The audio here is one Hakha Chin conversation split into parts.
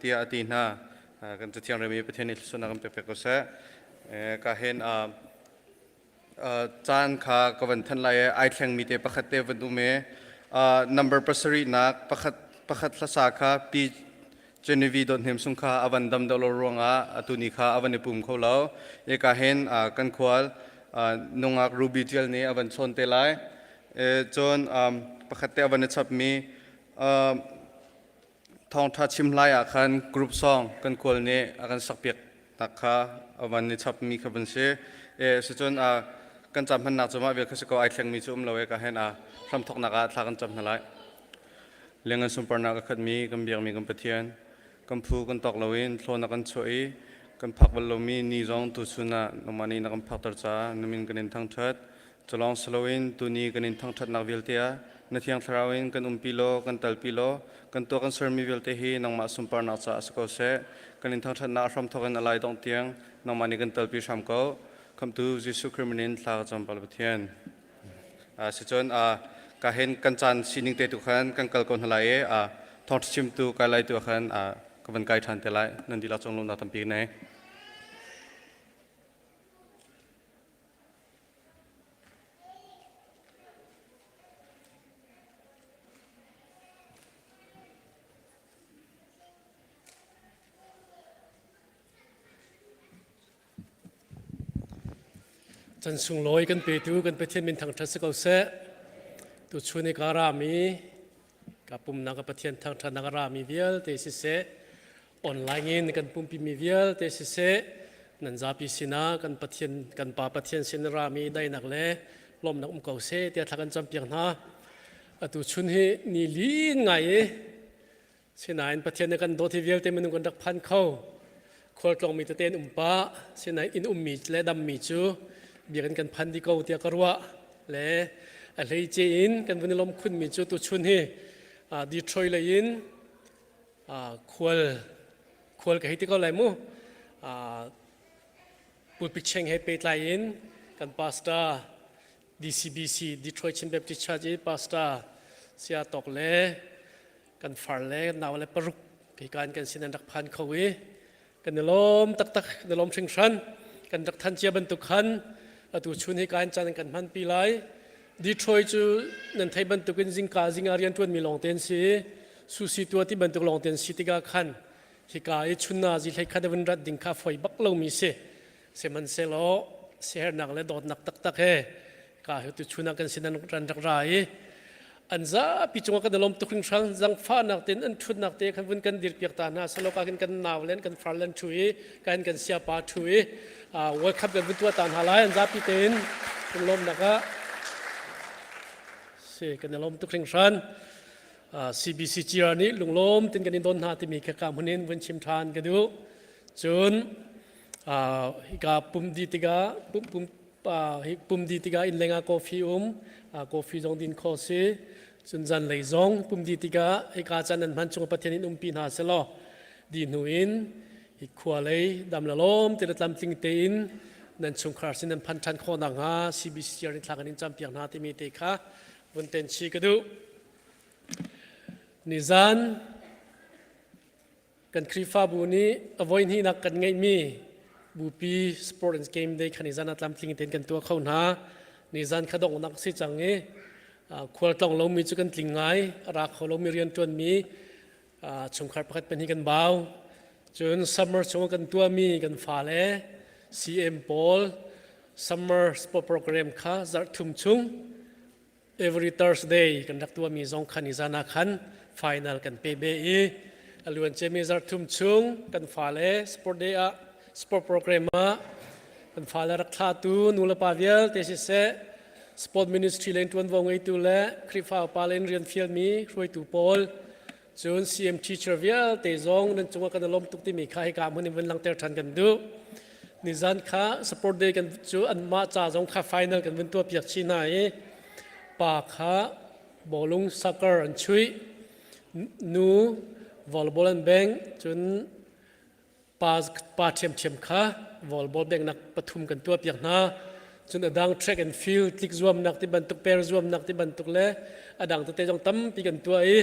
tiah a ti hna. Kan Cathiang relmi Pathian nih thluachuahnak kan pek ko seh. Ka hin caan kha ka van thanh lai i ai thlengmi te pakhat te van um i number pasarih nak pakhat pakhat hlasa kha Pi Genevieve Dawt Hnem Sung kha a van dam deuh lo ruangah atu ni kha a van i pum kho lo. Eka hin kan khual nungak Ruby Tial nih a van chawn te lai. Cun pakhat te a van i chapmi thawngṭha chim lai ah khan group song kan khual nih a kan sakpiak nak kha a van i chapmi kha van si. Sicun kan cam hmannak cu mah vial kha si ko ai thlengmi cu um lo e ka hen a hramthoknak ah thla kan cam hna lai. Liangan sunparnak a khatmi kan biakmi kan Pathian kan phu kan tawk loin thlawn a kan chuah i kan phak bal lomi ni zong tuchun ah nangmah nih na kan phakter caah na min kan in thangṭhat. Culawng si loin tuni kan in thangṭhatnak vialte ah na Thiang Thlarau in kan umpi law kan talpi law kan tuah kan sermi vialte hi nangmah sunparnak caah si ko seh. Kan in thangṭhatnak a hramthawk in a lai dongh tiang nangmah nih kan talpi hram ko. Khamhtu Jesuh Khrih min in thla ka cam pal Pathian. Sicun ka hin kan caan sining te tu khan kan kal ko hna lai i thawngṭha chimtu kai lai tu khan ka van kai ṭhan te lai. Nan dihlak cung lawmnak tampi ka nei. Can sunglawi kan petu kan Pathian min thangṭhat si ko seh. Tuchun i ka rami ka pumnak ka Pathian thangṭhatnak a rami vialte siseh, online in kan pumpimi vialte siseh, nan zapi sinah kan Pathian kan Pa Pathian sin a rami daihnak le lawmhnak um ko seh tiah thla kan campiak hna. Atu chun hi ni lin ngai i Sinain Pathian nih kan dawt hi vialte minung kan rak phan kho. Khualtlawngmi tete an um pah. Sinain inn ummi le dammi cu biakinn kan phan dih ko tiah ka ruah. Le a hleice in kan vun i lawm khunmi cu tuchun hi Detroit lei in khual khual ka hei ti ko lai mu. Pulpit cheng he pehtlai in kan pastor DCBC Detroit Chin Baptist Church i pastor Sia Tawk le kan far le kan nau le paruk hika in kan sin an rak phan kho i kan i lawm taktak kan i lawm hringhran kan rak than cia bantuk khan atu chun hika in caan kan hman pi lai Detroit cu nan thei bantukin zingka zinga rian tuan mi lawng ten si susi tua ti bantuk lawng ten si tikah khan hika i chunna zi hlei khat vun rat ding kha foi bak lo mi si sihmanhsehlaw sihernak le dawtnak taktak he ka hi tu chun ah kan sin an ran rak ra i an zapi cungah kan lawm tuk hringhran zangfahnak tein an ṭhutnak te khan vun kan dirpiak ta hna saloka kan kan nau len kan far len ṭhu i kan kan siapa ṭhu i World Cup kan vun tuah ta hna lai an zapi tein kan lawmnak ah si kan i lawm tuk hringhran CBC GR nih lunglawm tin kan in don hna timi kha ka hmun in vun chim ṭhan ka duh cun hika pum di tikah pum pum hi pum di tikah inn lengah coffee um coffee zong din kho si cun zanlei zong pum di tikah hika caan nan hman chung Pathian in umpi hna selaw di hnu in hi khua lei dam la lawm te le tlamtling tein nan chungkhar sin nan phan ṭhan khawh nakhnga CBC in thla kan in campiak hna timi te kha vun ten chi ka duh nizan Kan Khrihfabu nih a voihnihnak kan ngeihmi Bupi Sport and Game Day kha nizan ah tlamtling tein kan tuah kho hna. Nizan kha donghnak si cang i khualtlawng lomi cu kan tling ngai, a ra kho lomi rianṭuanmi chungkhar pakhat pahnih kan bau. Cun summer chung kan tuahmi kan fale CM pawl summer sport program kha zarh thum chung Every Thursday kan rak tuahmi zong khan nizan ah khan final kan pe be i a luan ciami zarh thum chung kan fale sport day ah sport program ah kan fale rak thlatu nulepa vialte siseh sport ministry len tuanvo ngeitu le Khrihfa upa len rian fialmi hruaitu pawl cun CM teacher vialte zong nan cungah kan i lawm tuk timi kha hika hmun in vun langhter ṭhan kan duh. Nizan kha support day kan cu anmah ca zong kha final kan vun tuahpiak chih hna i pa kha bawlung soccer an chuih nu volleyball an beng cun pa pa ṭhiamṭhiam kha volleyball bengnak pathum kan tuahpiak hna cun a dang track and field tlik zuamnak ti bantuk per zuamnak ti bantuk le a dang tete zong tampi kan tuah i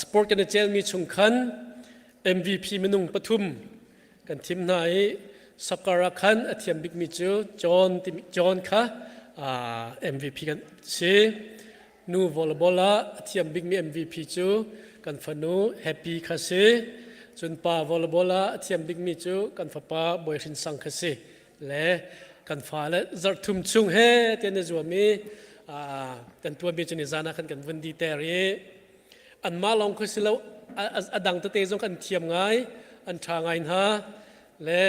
sport kan i celmi chung khan. MVP minung pathum kan thim hna i soccer ah khan a thiam bikmi cu John timi John kha MVP kan si. Nu volleyball ah a thiam bikmi MVP cu kan fanu Happy kha si. Cun pa volleyball ah a thiam bikmi cu kan fapa Bawi Hrin Sang kha si. Le kan fale zarh thum chung he tian i zuam i kan tuanmi cu ni zan ah khan kan vun di ter i anmah lawng khi si lo a dang tete zong kan thiam ngai an ṭha ngai hna le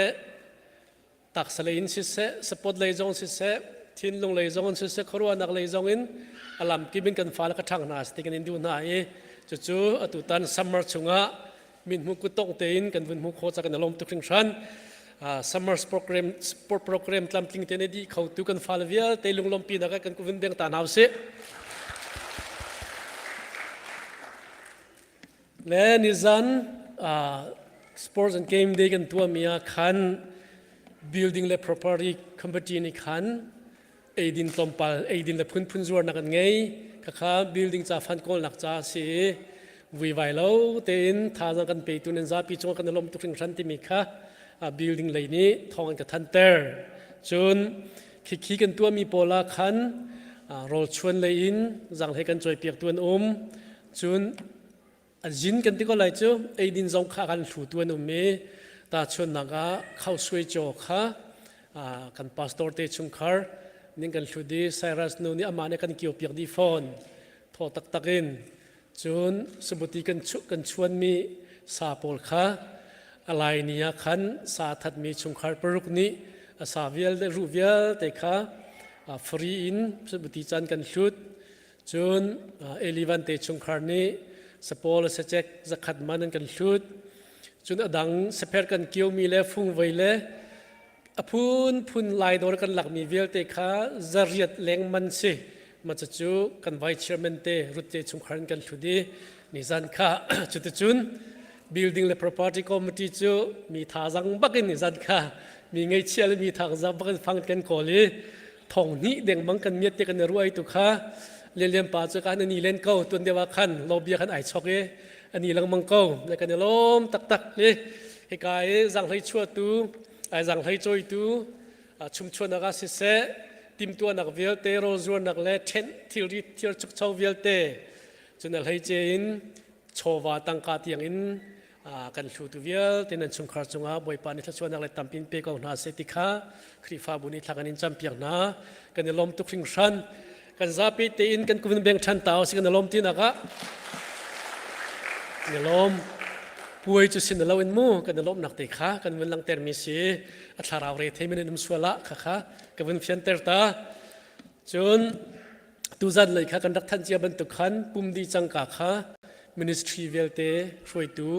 taksa lei in siseh support lei zong siseh thinlung lei zong in siseh khuaruahnak lei zong in a lamkip in kan fale ka ṭhang hna ti kan in duh hna i cucu atutan summer chungah mithmu kuttongh tein kan vun hmuh khawh ca kan i lawm tuk hringhran. Summer program sport program tlamtling te ne dih kho tu kan fale vialte lunglawmpi nak kan vun beng ta hna usih. Le nizan sports and game day kan tuah mi ah khan building le property company nih khan eidin tlawmpal eidin le phunphun zuarnak an ngei khakha building ca fan kawlnak ca si i vuivai lo tein thazaang kan petu nan zapi cungah kan i lawm tuk hringhran timi kha building lei nih thawng an ka thanter cun khikhi kan tuahmi pawl ah khan rawl chuan lei in zanghlei kan cawipiak tu an um cun A zin kan ti ko lai cu eidin zong kha kan hlutu an um i tahchunhnak ah khausuai caw kha kan pastor te chungkhar ning kan hlut i Cyrus nu nih amah nih kan kio piak dih fawn thaw taktak in cun sabuti kan kan chuanmi sa pawl kha a lai ni ah khan sa thatmi chungkhar paruk nih a sa vialte ruh vialte kha free in sabuti caan kan hlut Cun Elivan te chungkhar nih sapawl sacek zakhat man an kan hlut. Cun a dang sepher kan kiomi le fungvei le a phunphun lai dawr kan lakmi vialte kha zariat leng man si. Ma cu kan vice chairman te Rutte chungkhar in kan hlut i nizan kha cuticun building le property committee cu mi thazang bakin nizan kha mi ngeichia le mi thazang bakin fang kan kawl i thong hnih dengmang kan miat te kan i ruai tu kha lianlian pa cu kan ani len ko tuan deuh ah khan lobia khan ai chok i ani lengmang ko le kan i lawm taktak i hika i zanghlei chuatu ai zanghlei cawitu chumchuanak ah siseh timtuahnak vialte rawlzuarnak le ṭhenh thilri thil chukcho vialte cun a hleice in chawva tangka tiang in kan hlutu vialte nan chungkhar cungah Bawipa nih thluachuahnak le tampin pe ko hna seh ti kha Khrihfabu nih thla kan in campiak hna kan i lawm tuk hringhran kan zapi tein kan kuvin beng ṭhan ta si kan i lawm tinak ah kan i lawm puai cu sin lo in mu kan i lawmnak te kha kan vun langhter mi si a thlarau re thei min um sual ah kha kha ka vun fianter ta cun tuzan lei kha kan rak thanh cia bantuk khan pum di cangka kha ministry vialte hruaitu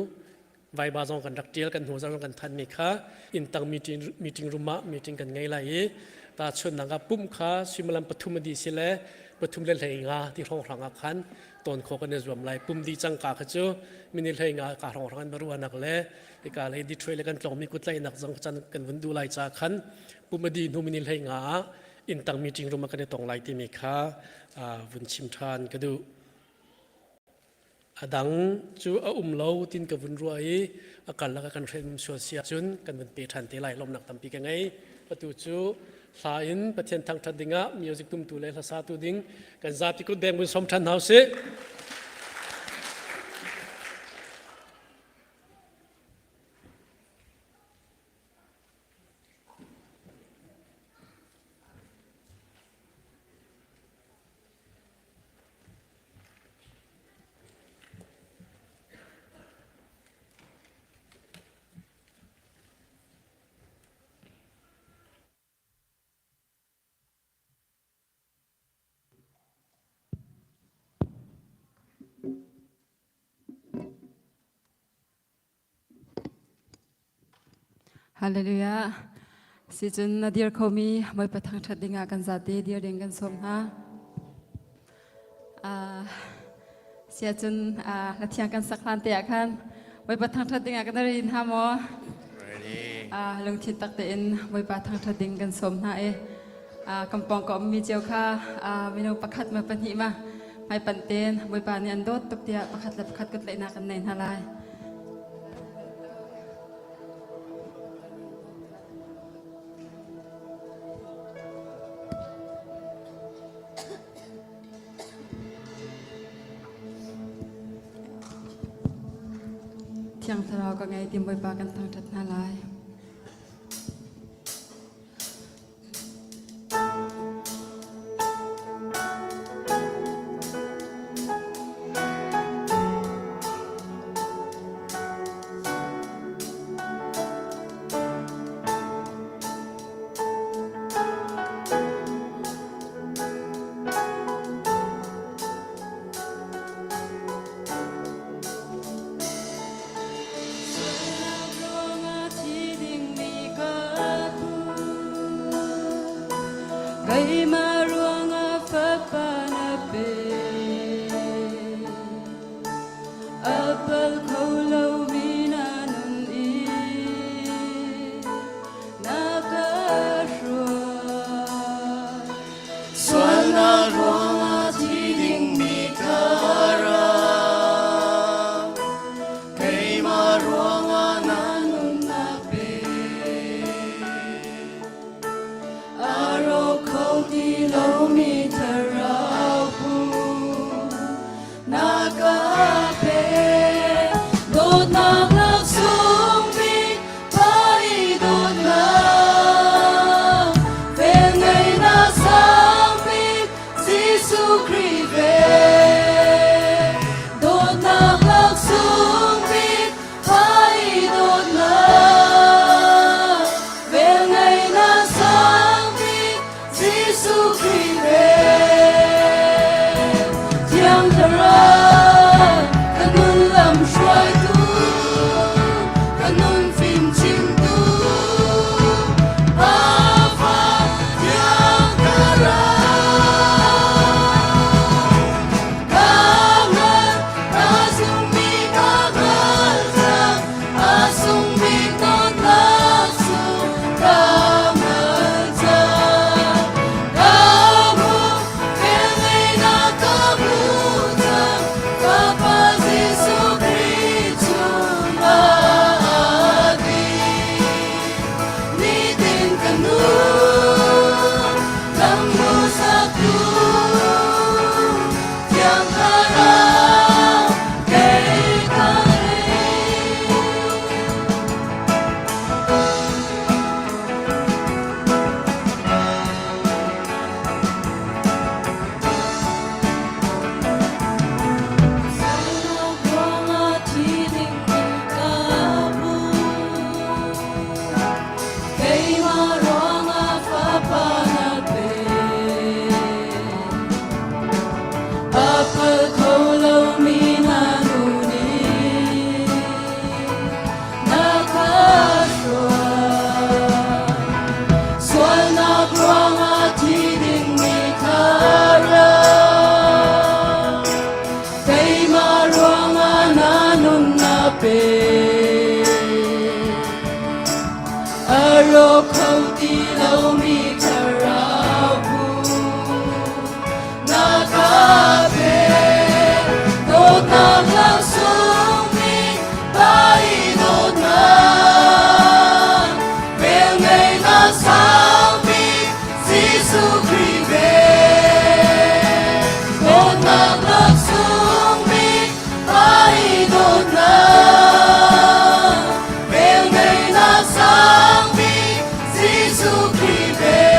vaiba zong kan rak tial kan hnu zong kan than mi kha intang meeting meeting room ah meeting kan ngei lai i ta chunnak ah pum kha suimilam pathum adi si le pathum le hlei nga ti hrawng hrang ah khan ton kho kan i zuam lai pum di cangka kha cu mini hlei nga ka hrawng hrang an baruanak le hika lei Detroit le kan tlawng mi kutlaihnak zong chan kan vun du lai cha khan pum adi hnu mini hlei nga ah inntang meeting room ah kan i tong lai timi kha vun chim ṭhan ka duh. A dang cu a um lo tin ka vun ruah i a karlak ah kan hren sual si ahcun kan vun pe ṭhan te lai lawmnak tampi ka ngei. Atu cu hla in Pathian thangṭhat dingah music tumtu le hlasatu ding kan zapi kut beng vun som ṭhan hna usih. Hallelujah. Sicun na dir khomi Bawipa thangṭhat dingah kan zate dir ding kan sawm hna. Uh, siacun uh, hlathiang kan sak hlan te ah khan Bawipa thangṭhat dingah kan rin hna maw? Ready. Uh, lungthin tak tein Bawipa thangṭhat ding kan sawm hna i uh, kan pawng ka ummi cio kha uh, mino pakhat ma pahnih ma hmaipanh tein Bawipa nih an dawt tuk tiah pakhat le pakhat kut tlaihnak kan nei hna lai. Thiang Thlarau ka ngei ti Bawipa kan thangṭhat hna lai. Keimah ruangah fapa na pe A pal kho lomi na nun i na ka hruai. Sualnak ruangah thi dingmi ka ra. Keimah ruangah na nunnak pe. A rawk kho ti lomi thlarau phu na ka pe. Dawtnak laksawng bik pa i dawtnak velngeihnak sang bik Jesuh Khrih ve. Dawtnak laksawng bik pa i dawtnak velngeihnak sang bik Jesuh Khrih ve. Thiang Thlarau ka nun lam hruaitu, ka nun fimchimtu, Pa Thiang Thlarau. Ka ngan, ka zummi ka hngal cang, a sungmi dawtnak sung ka hngal cang. Ka hmuh, velngeihnak ka hmuh cang, ka Pa Jesuh Khrih chungah a dir. Nitin ka nun, lam hmuhsaktu, Thiang Thlarau kei ka ngei. Sualnak ruangah thi ding in ka hmu. Keimah ruangah fapa na pe. A pal kho lomi na nu nih na ka hruai. Sualnak ruangah thi dingmi kha ra. Keimah ruangah na nun na pe. A rawk kho ti lomi thlarau phu na ka pe. Dawtnak laksawng bik pa i dawtnak velngeihnak sang bik Jesuh Khrih ve. Dawtnak laksawng bik pa i dawtnak velngeihnak sang bik Jesuh Khrih ve.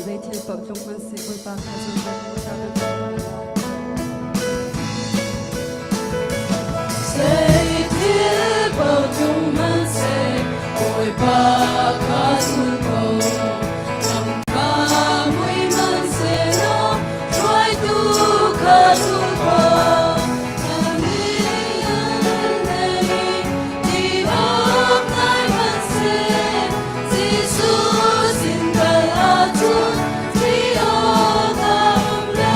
Zei thil paoh tlung hmanhseh Bawipa kha zum ko Bawipa kan thangṭhat lai. Zei thil paoh tlung hmanhseh Bawipa kha zul ko. Lamka mui hmanhsehlaw hruaitu kha zul ko. Jesuh sin kal ahcun thi awk a um lo.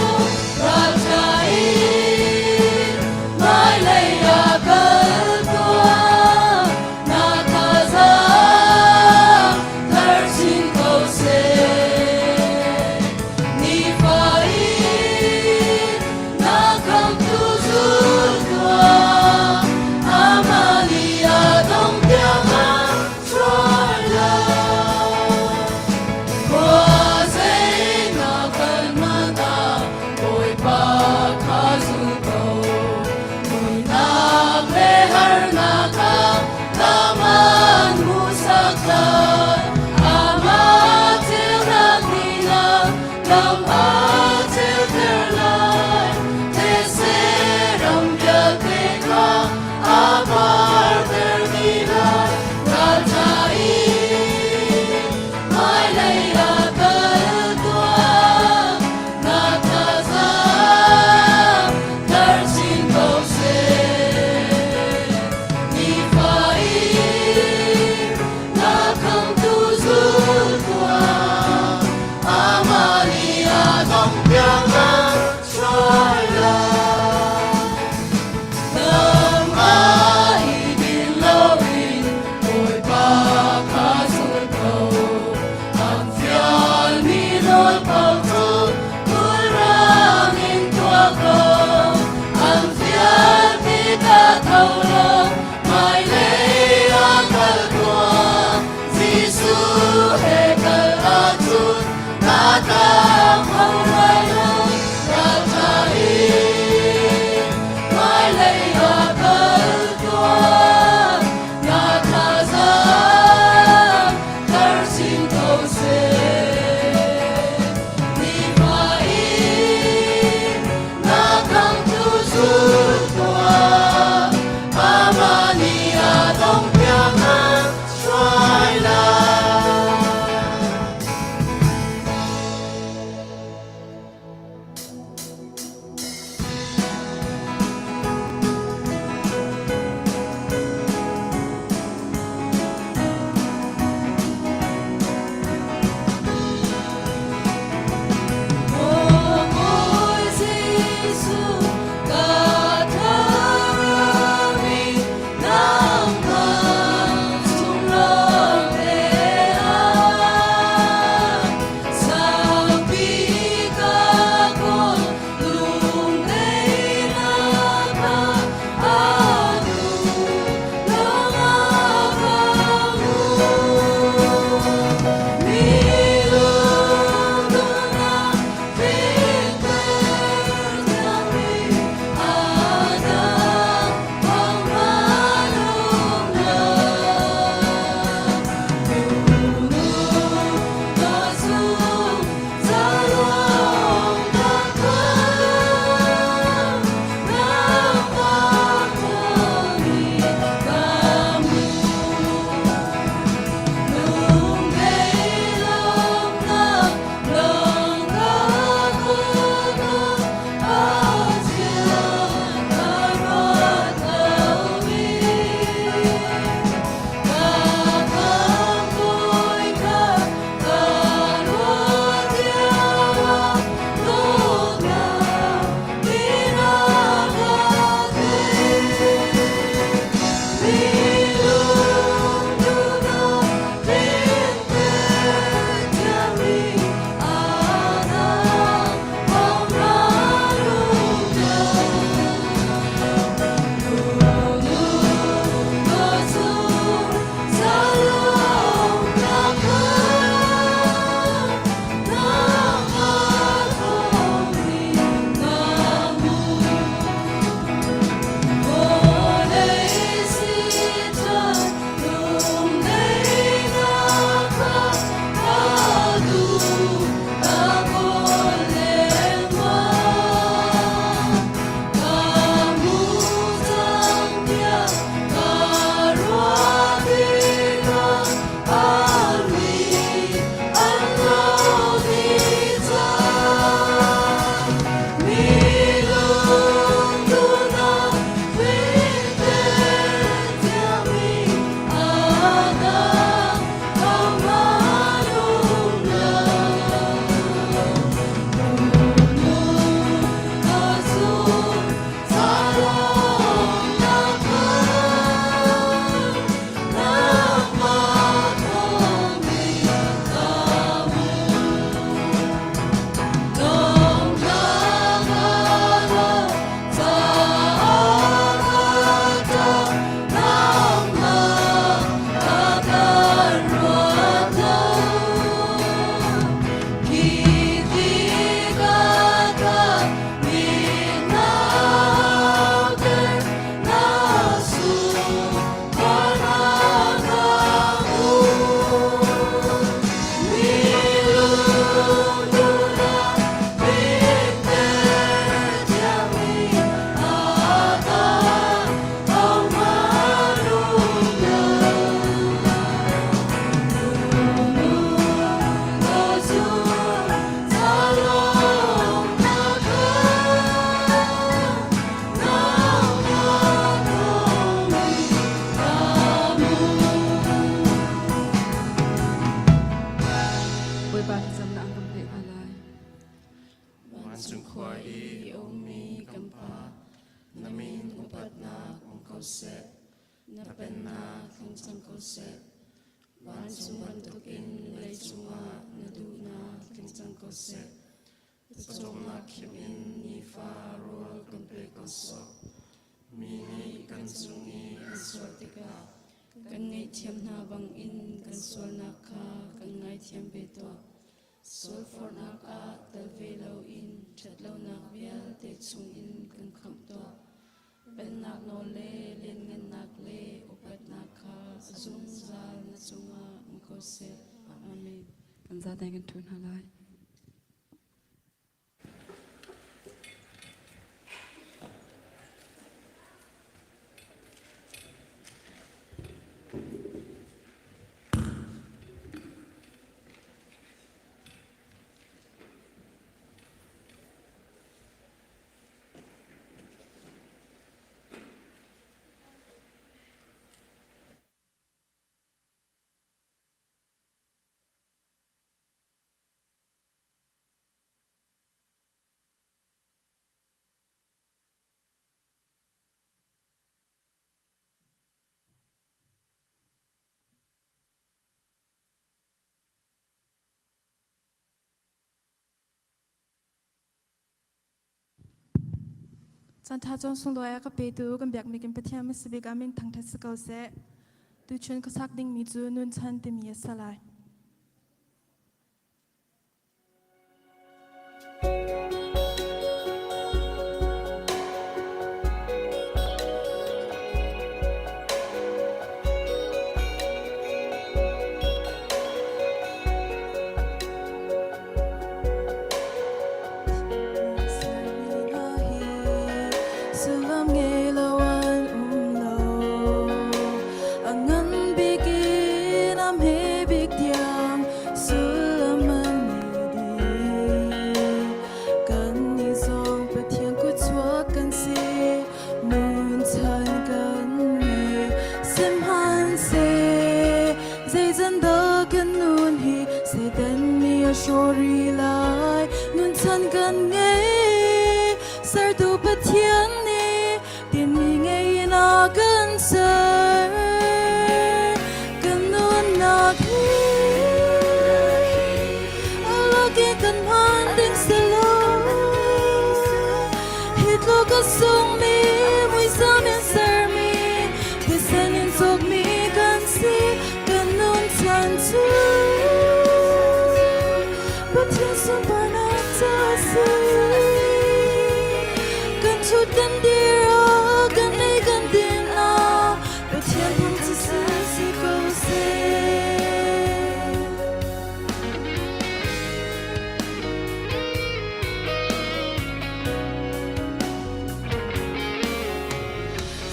duhnak tling cang ko seh. Vancung bantukin leicung ah na duhnak tling cang ko seh. Pawcawmnak khim in nifa rawl kan pe ko sawh. Mi nih kan cung i an sual tikah kan ngaihthiam hna bangin kan sualnak kha kan ngaithiam ve tuah. Sualforhnak ah tel ve loin ṭhatlonak vialte chungin kan khamh tuah. Pennak nawl le lianngannak le upatnak kha a zungzal na cungah um ko seh. Amen. Kan zaten kan ṭhu hna lai. Cantha cawng sunglawi a ka petu kan biakmi kan Pathian hmasabik amin thangthat si ko seh. Tuchun ka sak dingmi cu nun chan timi a si lai. Sullam ngei lo an um lo. A ngan bik in a hme bik tiang sullam an ngei dih. Kannih zong Pathian kutchuak kan si, nun chan kan ngei. Sihmanhseh Zeicandah kan nun hi Satan nih a hrawh rih lai? Nun chan kan ngei, sertu Pathian nih tinhmi ngei in a kan ser. Kan nunnak hi a lak i kan hman ding si lo. Hi tluk a sungmi muisam in sermi thisen in cawkmi kan si, kan nun chan cu Pathian sunparnak ca a si. Kan ṭhut kan dir ah, kan ei kan din ah, Pathian phung cu si ko seh.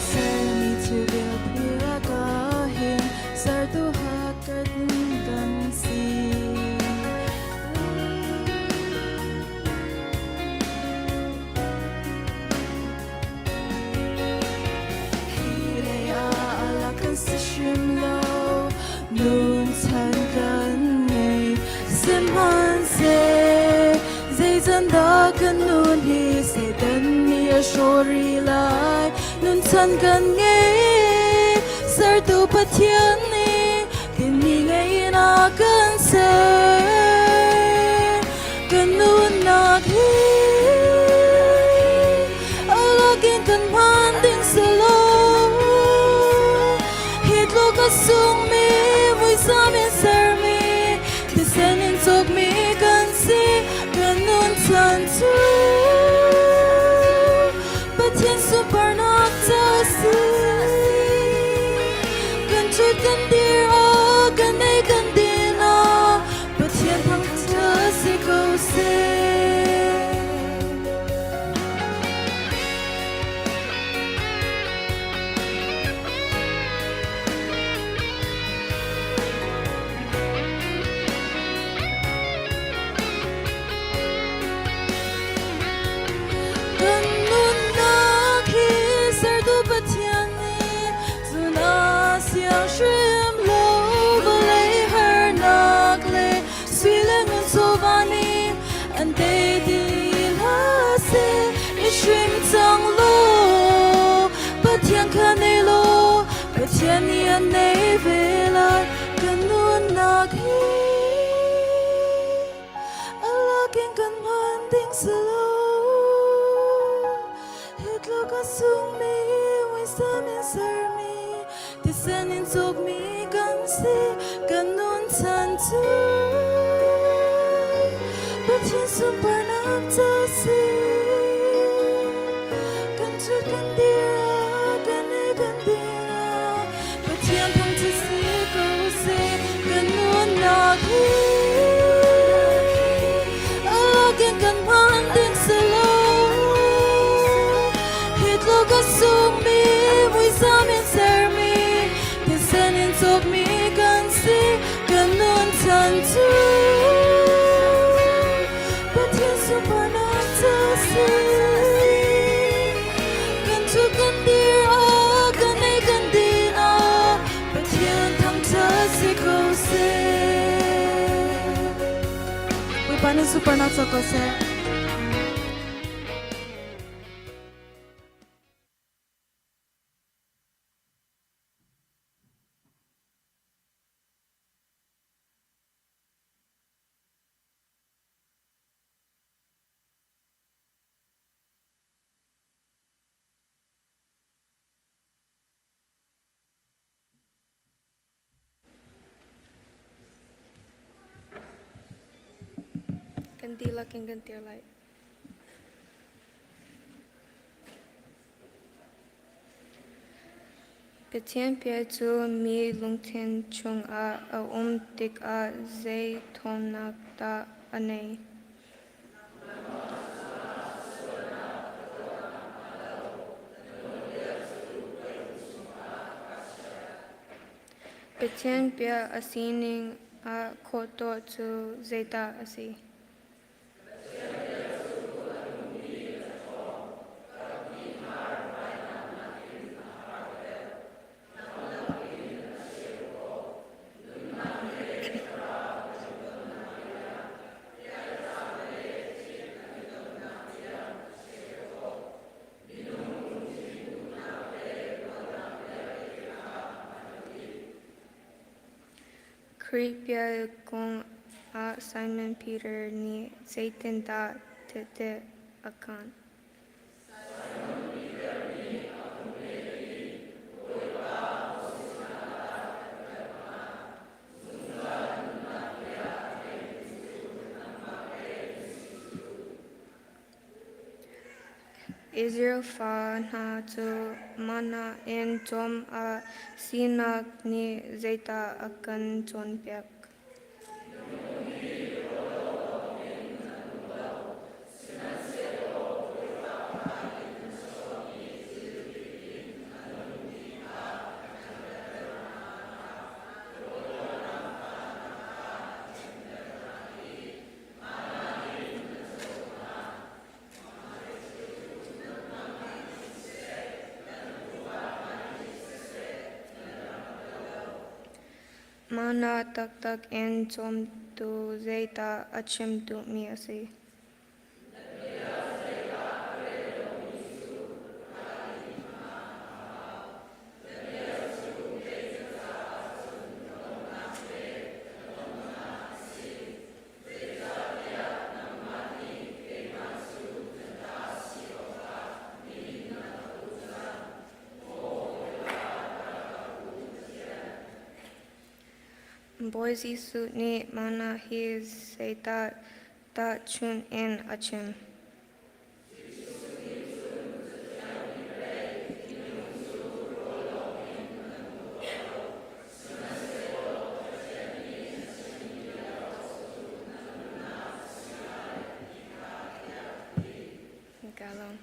Sermi thil vialte ka hin sertu hakat kan si. Hi lei ah ala kan si hrim lo, nun chan kan ngei. Sihmanhseh zeicandah kan nun hi Satan nih a hrawh rih lai? Nun chan kan ngei, sertu Pathian nih tinhmi ngei in a kan ser. Kan nunnak hi a lakin kan hman ding si lo. Hi tluk a sungmi muisam in sermi thisen in cawkmi kan si, kan nun chan cu Pathian sunparnak ca a si. Kan ṭhut kan dir ah, kan ei kan din ah, Pathian thangṭhat si ko seh. Kan nunnak hi sertu Pathian nih cun a siang hrim lo. kan nei ve lai kan nunnak hi a lakin kan hman ding si lo hi tluk a sungmi muisam in sermi thisen in cawkmi kan si kan nun chan cu Pathian sunparnak ca si kan ṭhut kan dir ah kan i kan ding ah Pathian thangṭhat si ko seh kan nunnak hi a lakin kan hman ding si lo hi tluk a sungmi muisam in sermi thisen in cawkmi kan si kan nun chan cu Pathian sunparnak ca si kan thu kan dir ah kan ei kan din ah Pathian thangṭhat si ko seh Bawipa nan sunparnak ca ko seh. Kan dihlak in kan tir lai. Pathian bia cu mi lungthin chungah a um tikah zei ṭhawnnak dah a neih? Pathian bia a sining ah khawhtuah cu zeidah a si? Khrih bia kong ah Simon Peter nih zeitindah tehte a khaan? Israel fa hna cu manna in cawm a sinak nih zeidah a kan cawnpiak? Mana taktak in cawmtu zeidah a chim duhmi a si? Bawi Jesuh nih mana hi zeidah tahchunh in a chim? Galon.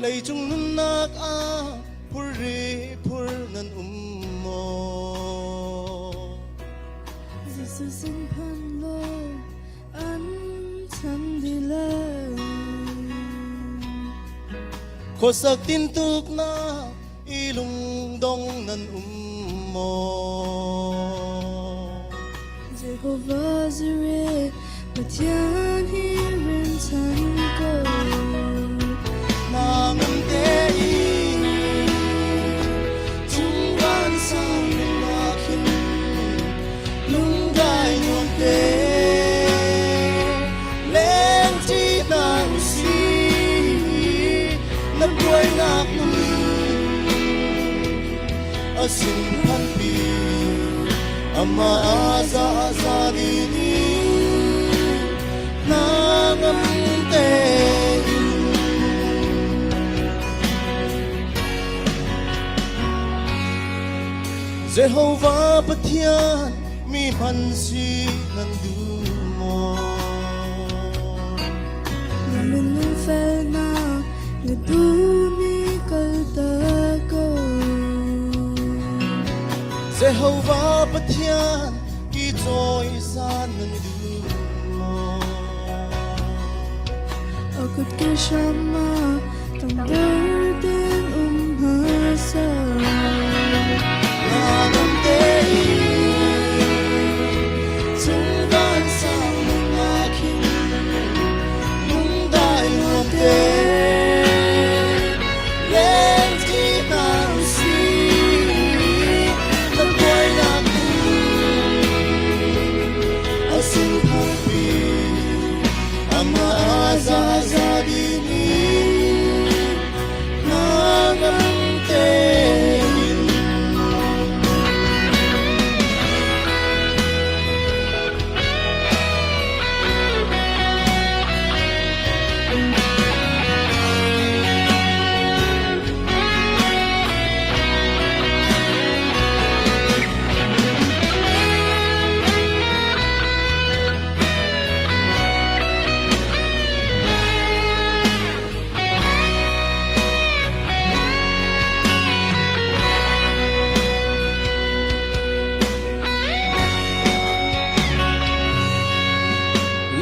Leicung nunnak ah phurri phur nan um maw? Jesuh sin phan law an chan dih lai. Khuasak tintuknak i lungdong nan um maw? Jehovah Jireh, Pathian hi rinchanh ko. Na ngam tein cung vansang nunnak hin lungdai nuam te lengṭi hna usih na buainak nun a sin phanpi amah za za di ni na ngam tein Jehovah Pathian mi hman si nan duh maw? Na minung felnak na duhmi kaltak ko. Jehovah Pathian ki cawisan nan duh maw? A kut ke hram ah tangdor tein um hmasa. Na ngam tein cung vansang nunnak hin lungdai nuam te lengṭi hna usih na buainak a sin phakpi amah za za dini na ngam tein.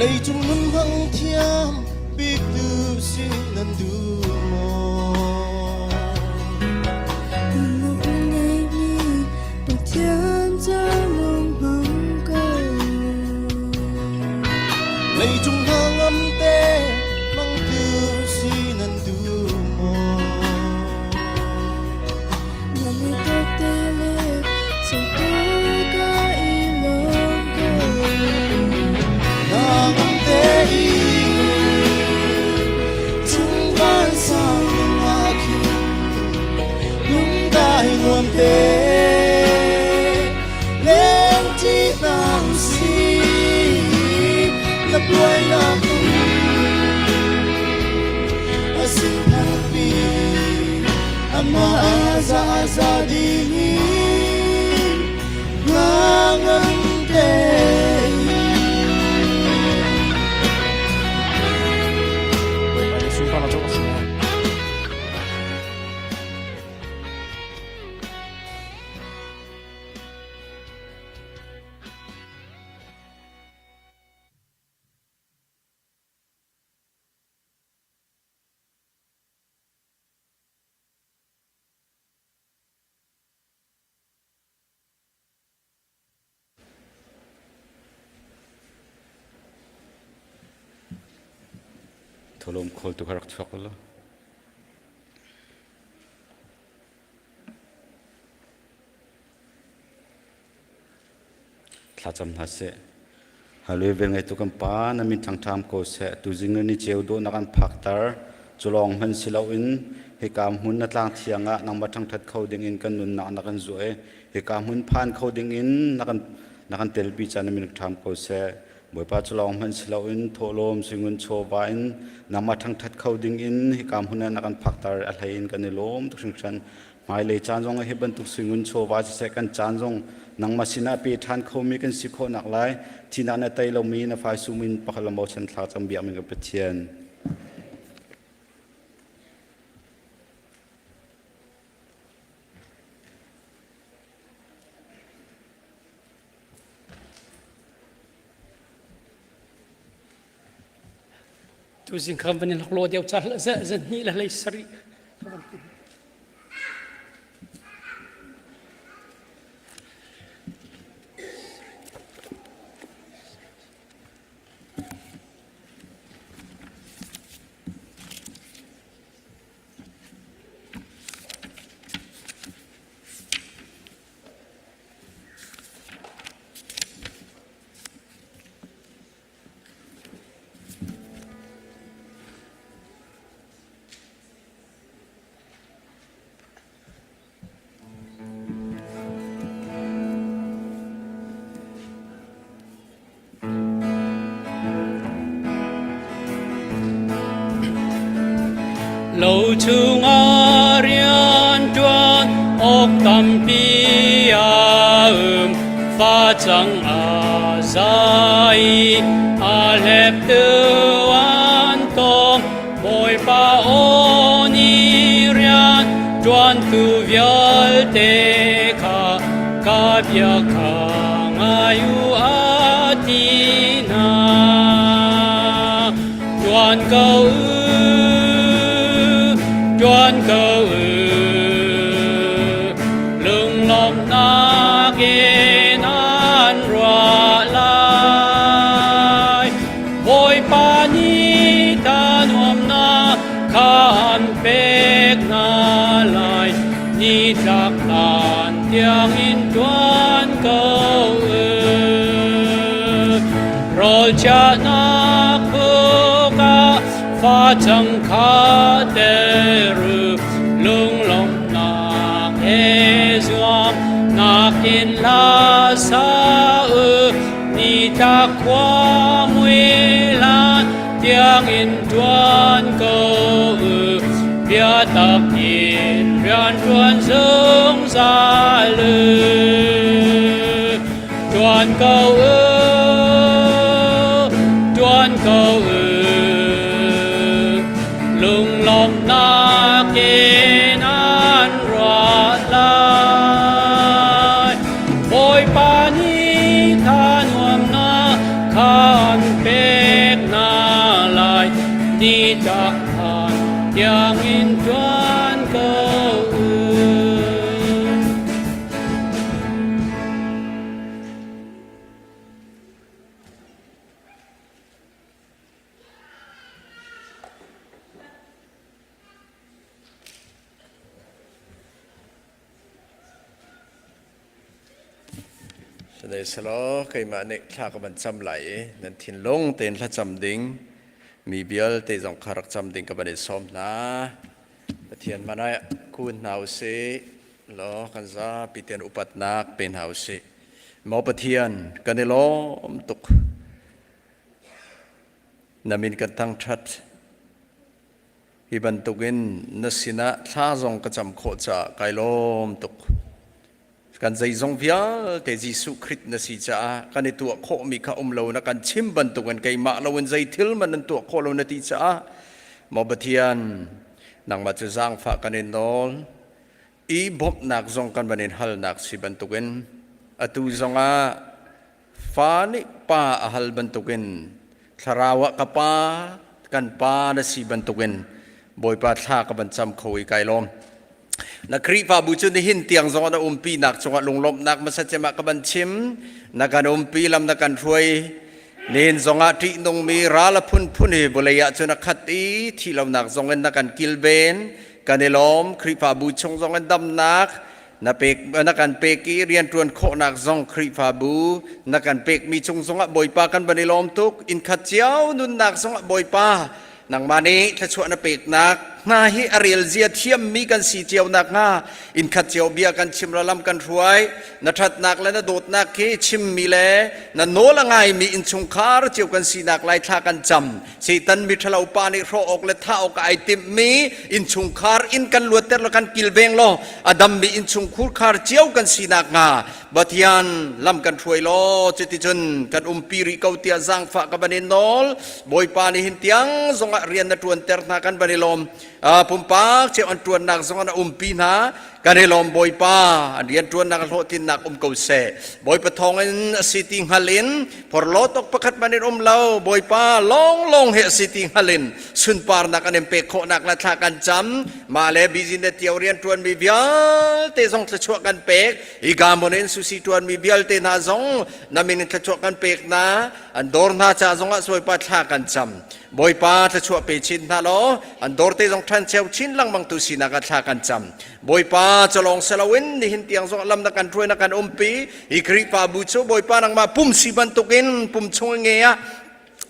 Leicung nun hmang thiam bik tu si nan duh maw? Nunnak ngeimi Pathian ca lung hmang ko. Leicung hna ngam te mang tu si nan duh maw? Na mi te le sangka ka i lawm ko. Na ngam te i chung vansang nunnak hin lungdai nuam te lengṭi hna usih na buainak a sin phakpi amah za za ding in na ngam tein. Bawipa nih sunparnak cu a si lai. Tholom kholtu kha rak chuak law. Thlacam hna seh. Hallelujah vel ngeitu kan Pa na min thangṭham ko seh. Tuzing ni ceu dawhnak an phakter. Culawng hman si loin hika hmun na tlang thiang ah nangmah ṭhangṭhat kho dingin kan nunnak na kan zuah i hika hmun phan kho dingin na kan na kan telpi caan na min ṭham ko seh. Bawipa cu lawng hmanh si loin thawhlawm suingun chawva in nangmah ṭhangṭhat kho ding in hika hmun ah na kan phakter a hlei in kan i lawm tuk hringhran. Hmailei caan zong ah hi bantuk suingun chawva siseh kan caan zong nangmah sinah pe ṭhan khomi kan si khawhnak lai thihnak na tei lomi na faisum in pakhat le bochan thla cam biakmi ka Pathian. Tuzing kha van in hlawk deuh ca zan hnih le hlei sarih. Lo chungah rianṭuan awk tampi a um, facang a zai i a hlep tu an tawm. Bawipa aw nih rian ṭuantu vialte kha ka bia kha ngai u a ti hna. Ṭuan ko u, ṭuan ko u, lunglawmhnak in an ruah lai. Bawipa nih ta nuamnak kha an pek hna lai, nitlak hlan tiangin ṭuan ko u. Rawl chiahnak buk ah facang kha ter u, lunglawmhnak he zuam nakin hla sa u. Nitlak khua mui hlan tiangin ṭuan ko u, biatak in rian ṭuan zungzal u. Ṭuan ko u, ṭuan ko u, lunglawmhnak in an ruah lai. Bawipa nih tha nuamnak kha an pek hna lai, nitlak hlan tiangin ṭuan ko u. Sihmanhsehlaw keimah nih thla ka van cam lai i nan thinlung tein thlacam ding mi vialte zong kha rak cam ding ka van in sawm hna. Pathian hmanh ah kun hna u sih law kan zapi tein upatnak pe hna u sih. Maw Pathian, kan i lawm tuk. Na min kan thangṭhat. Hi bantukin na sinah thla zong ka cam khawh caah kai lawm tuk. Kan zeizong vialte Jesuh Khrih na si caah kan i tuah khawhmi kha um lo na kan chim bantukin keimah loin zei thil man nan tuah khawh lo na ti caah maw Pathian nangmah cu zaangfah kan in nawl i bawmhnak zong kan van in halnak si bantukin atu zongah fa nih pa a hal bantukin thlarau ah ka pa kan pa na si bantukin Bawipa thla ka van cam kho i kai lawm. Na Khrihfabu cu nihin tiang zong na umpinak cungah lunglawmhnak hmasa cem ah ka van chim. Na kan umpi lam na kan hruai. Nihin zongah ṭihnungmi ral a phunphun hi vawlei ah cun a khat i thih lonak zong in na kan kilven. Kan i lawm. Khrihfabu chung zong in damnak na pek na kan pek i rianṭuan khawhnak zong Khrihfabu na kan pekmi cung zongah Bawipa kan van i lawm tuk. Innkhat cio nunnak zongah Bawipa nangmah nih thluachuah na peknak. hna hi a rel zia thiammi kan si cio nakhnga innkhat cio bia kan chim lo lam kan hruai. Na ṭhatnak le na dawtnak khi chimmi le na nawl a ngaimi innchungkhar cio kan sinak lai thla kan cam. Satan miṭhalo pa nih hrawh awk le thah awk ai timhmi innchungkhar in kan luatter lo kan kilveng law a dammi innchungkhur khar cio kan sinak hnga Pathian lam kan hruai law cuticun kan umpi rih ko tiah zaangfah ka van in nawl. Bawipa nih hin tiang zongah rian na ṭuanter hna kan van i lawm. Pumpak cio an ṭuannak zongah na umpi hna. Kan i lawm Bawipa, an rianṭuannak hlawhtlinnak um ko seh. Bawipa thawngin a si ti hngal in porhlawt awk pakhat hmanh in um lo. Bawipa lawnglawng he a si ti hngal in sunparnak an in pek khawhnak le thla kan cam. Mah le business cio rianṭuanmi vialte zong thluachuah kan pek. Hi hmun in susi ṭuanmi vialte hna zong na min in thluachuah kan pek hna. An dawr hna ca zongah Bawipa thla kan cam. Bawipa thluachuah pe chin hna law an dawrte zong ṭhancheu chin lengmang tu sinak ah thla kan cam. Bawipa calawng seloin nihin tiang zong lam na kan hruai na kan umpi. Hi Khrihfabu cu Bawipa nangmah pum si bantukin pum chung nge ah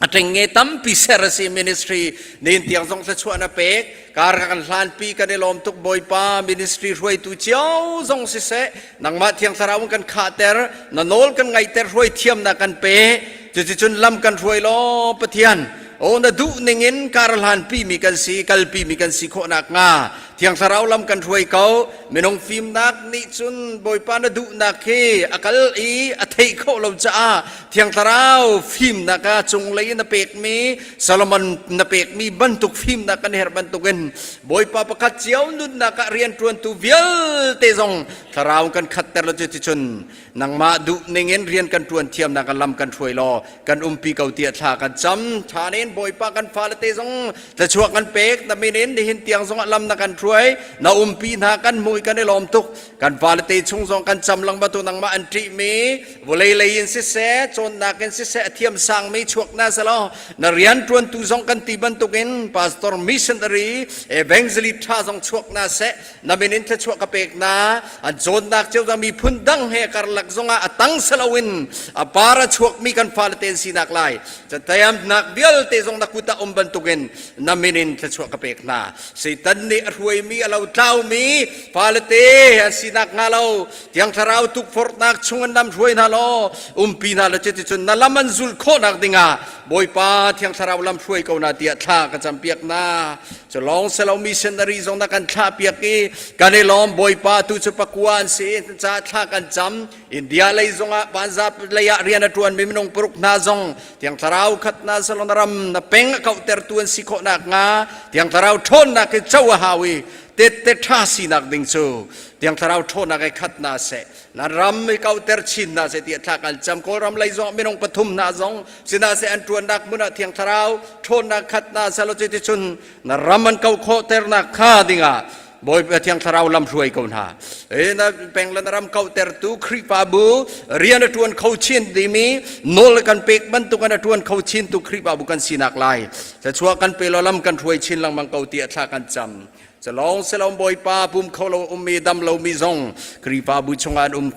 a ṭengnge tampi ser a si ministry nihin tiang zong thluachuah na pek. Kar ka kan hlanpi kan i lawm tuk Bawipa ministry hruaitu cio zong siseh nangmah Thiang Thlarau in kan khahter na nawl kan ngaihter hruai thiamnak kan pe. Cuticun lam kan hruai law Pathian aw na duh ningin kar hlanpi mi kan si kalpi mi kan si khawh nakhnga Thiang Thlarau lam kan hruai ko. Minung fimnak nih cun Bawipa na duhnak hi a kal i a theih khawh lo caah Thiang Thlarau fimnak ah cunglei in na pekmi Solomon na pekmi bantuk fimnak kan herh bantukin Bawipa pakhat cio nunnak ah rianṭuantu vialte zong Thlarau kan khatter lo cuticun nangmah duh ningin rian kan ṭuan thiamnak ah lam kan hruai law kan umpi ko tiah thla kan cam. Ṭha in Bawipa kan fale te zong thluachuah kan pek. Na min in nihin tiang zong ah lam na kan hruai, na umpi hna kan hmuh i kan i lawm tuk. Kan fale te chung zong kan cam lengmang tu nangmah an ṭihmi vawlei lei in siseh, cawnnak in siseh a thiam sangmi chuak hna selaw na rian ṭuantu zong kan ti bantukin pastor missionary evangelist ṭha zong chuak hna seh. Na min in thluachuah ka pek na. An cawnnak cio zong miphun dang he karlak zongah a tang saloin a par a chuakmi kan fale te an sinak lai. Catayamnak vialte zong na kut ah um bantukin na min in thluachuah ka pek hna. Satan nih a hruaimi a lo tlaumi fale te an sinak hnga lo Thiang Thlarau tukforhnak chung an lam hruai hna law umpi hna law cuticun na lam an zulh khawhnak dingah Bawipa Thiang Thlarau lam hruai ko na tiah thla ka campiak na. Cu lawng selo missionary zong na kan thlah piak i kan i lawm Bawipa tu cu pakua an si ca thla kan cam. India lei zongah Punjab lei ah rian a ṭuanmi minung paruk hna zong Thiang Thlarau khat na salon ram na peng a kauhtertu an si khawh nakhnga Thiang Thlarau ṭhawnnak hi co a hau i tette ṭha sinak ding cu Thiang Thlarau ṭhawnnak he khat hna seh. Na ram i kauhter chin hna seh tiah thla kan cam. Kawlram lei zong minung pathum hna zong sinah seh an ṭuannak hmun ah Thiang Thlarau ṭhawnnak khat hna seh law cuticun na ram an kau khawhternak kha dingah Bawipa Thiang Thlarau lam hruai ko hna. E na peng le na ram kauhtertu Khrihfabu rian a ṭuan kho chin timi nawl kan pek bantuk in a ṭuan kho chintu Khrihfabu kan sinak lai. Thluachuah kan pe law lam kan hruai chin lengmang ko tiah thla kan cam. Calawng selawng Bawipa pum kho lo ummi dam lomi zong Khrihfabu chungah an um.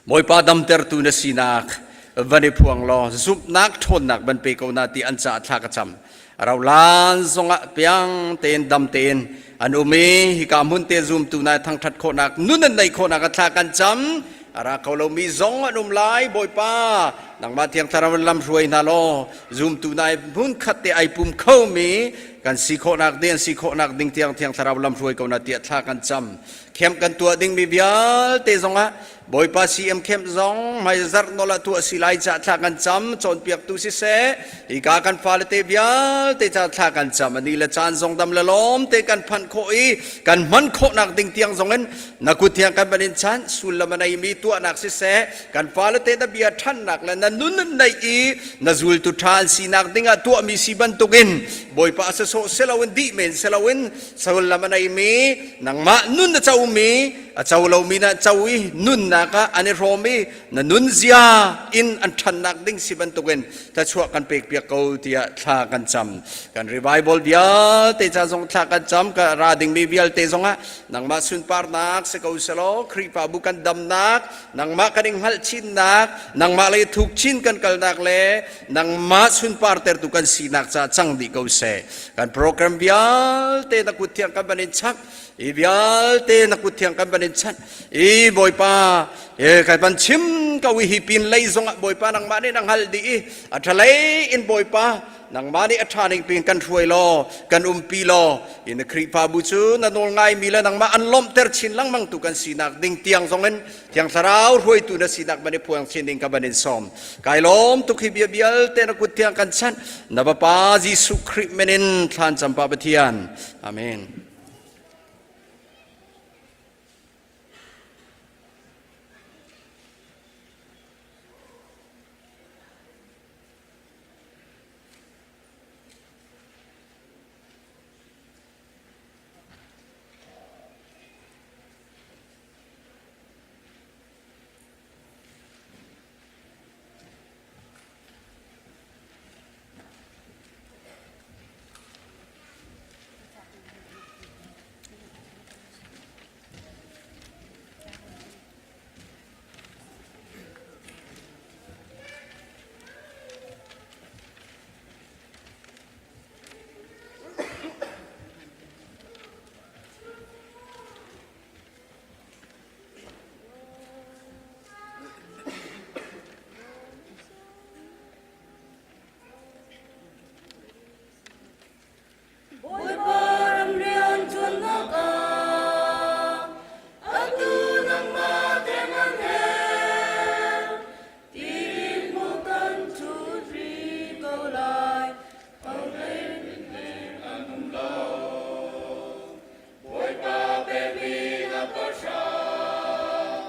Bawipa damtertu na sinak van i phuang law zumhnak ṭhawnnak van pe ko na ti an caah thla ka cam. Rolan zongah piang tein dam tein an um i hika hmun te zumtu na thangṭhat khawhnak nun an neih khawhnak a thla kan cam. A ra kho lomi zong an um lai Bawipa nangmah Thiang Thlarau in lam hruai hna law zumtu na hmun khat te ai pum khomi kan si khawhnak ding an si khawhnak ding tiang Thiang Thlarau lam hruai ko na tiah thla kan cam. Camp kan tuah dingmi vialte zongah Bawipa CM camp zong hmaizarh nawl ah tuah si lai ca thla kan cam cawnpiaktu siseh hika kan fale te vialte ca thla kan cam ani le caan zong dam le lawm te kan phanh khawh i kan hman khawhnak ding tiang zong in na kut thiang kan van in chan sullam a neimi tuahnak siseh kan fale te na bia ṭhannak le na nun an neih i na zultu ṭha an sinak dingah tuahmi si bantukin Bawipa a sasawh siloin dih men siloin sullam a neimi nangmah nun na comi. A co lomi na co i nunnak ah an i hrawm i na nunzia in an ṭhannak ding si bantukin thluachuah kan pek piak ko tiah thla kan cam. Kan revival vialte ca zong thla kan cam. Ka ra dingmi vialte zongah nangmah sunparnak si ko selaw Khrihfabu kan damnak, nangmah kan i hngalh chinnak, nangmah lei thuk chin kan kalnak le nangmah sunpartertu kan sinak ca cang dih ko seh. Kan program vialte na kut thiang kan van in chak. I vialte na kut thiang kan van in chanh. I Bawipa, e kai van chim ko i hi pin lei zongah Bawipa nangmah nih na hngalh dih i a ṭhalei in Bawipa nangmah nih a ṭha ning pin kan hruai law kan umpi law in na Khrihfabu cu na nawl ngaimi le nangmah an lawmhter chin lengmang tu kan sinak ding tiang zongin Thiang Thlarau hruaitu na sinak van i phuang chin ding ka van in sawm. Kai lawm tuk hi bia vialte na kut thiang kan chanh. Na Bapa Jesuh Khrih min in thlan campa Pathian. Amen. Bawipa ram rian ṭuannak ah atu nangmah te nan herh tiin maw kan ṭhut rih ko lai an um lo Bawipa pekmi na pahrang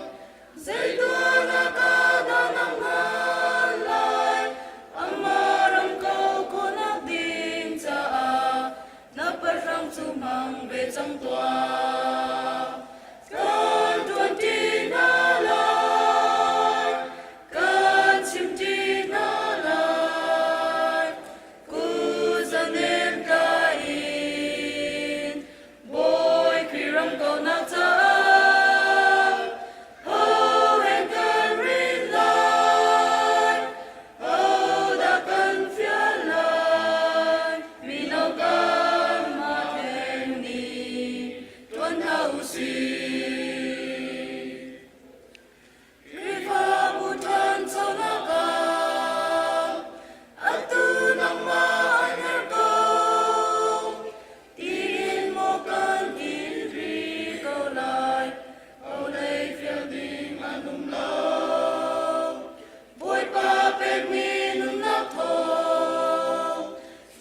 zeituahnak ah dah na hman lai amah ram ko khawhnak ding caah na pahrang cu hmang ve cang tuah kan ṭuanṭi hna lai kan chimṭi hna lai Kuzanem ka in Bawi Khrih ram kaunak caah ho hen kan rin lai hodah kan fial lai mino kanmah theng nih ṭuan hna u sih. Khrihfabu ṭhanchonak ah atu nangmah an herh ko tiin maw kan in rih ko lai vawlei fial ding an um lo Bawipa pekmi nunnak thawng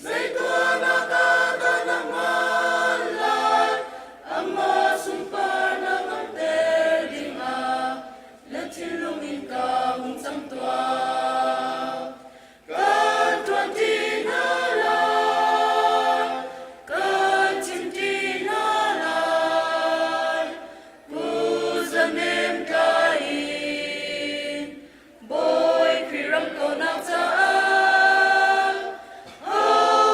Zeituahnak ah dah na hman lai? Amah sunparnak langhter dingah na thinlung innka hung cang tuah. Kan ṭuanṭi hna lai, kan chimṭi hna lai, Kuzamem tlai in Bawi Khrih ram kaunak caah ho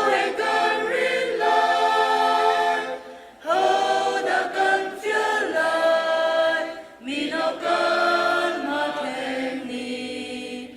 he kan rin lai, hodah kan fial lai, mino kanmah theng nih.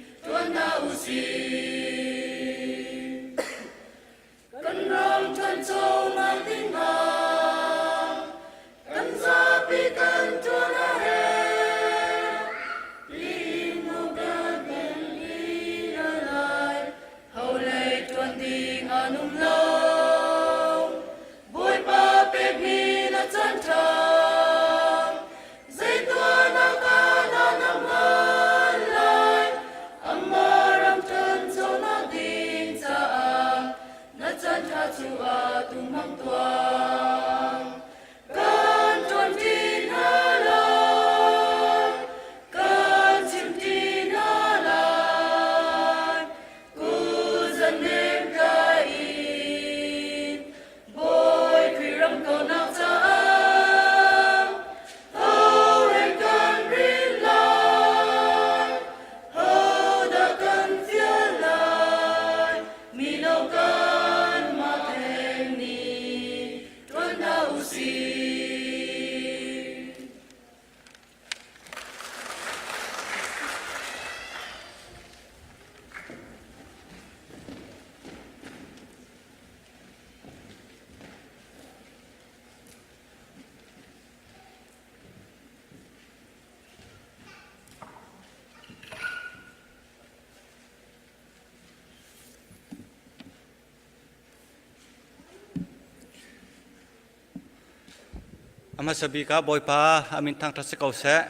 A hmasa bik ah Bawipa a min thangṭhat si ko seh.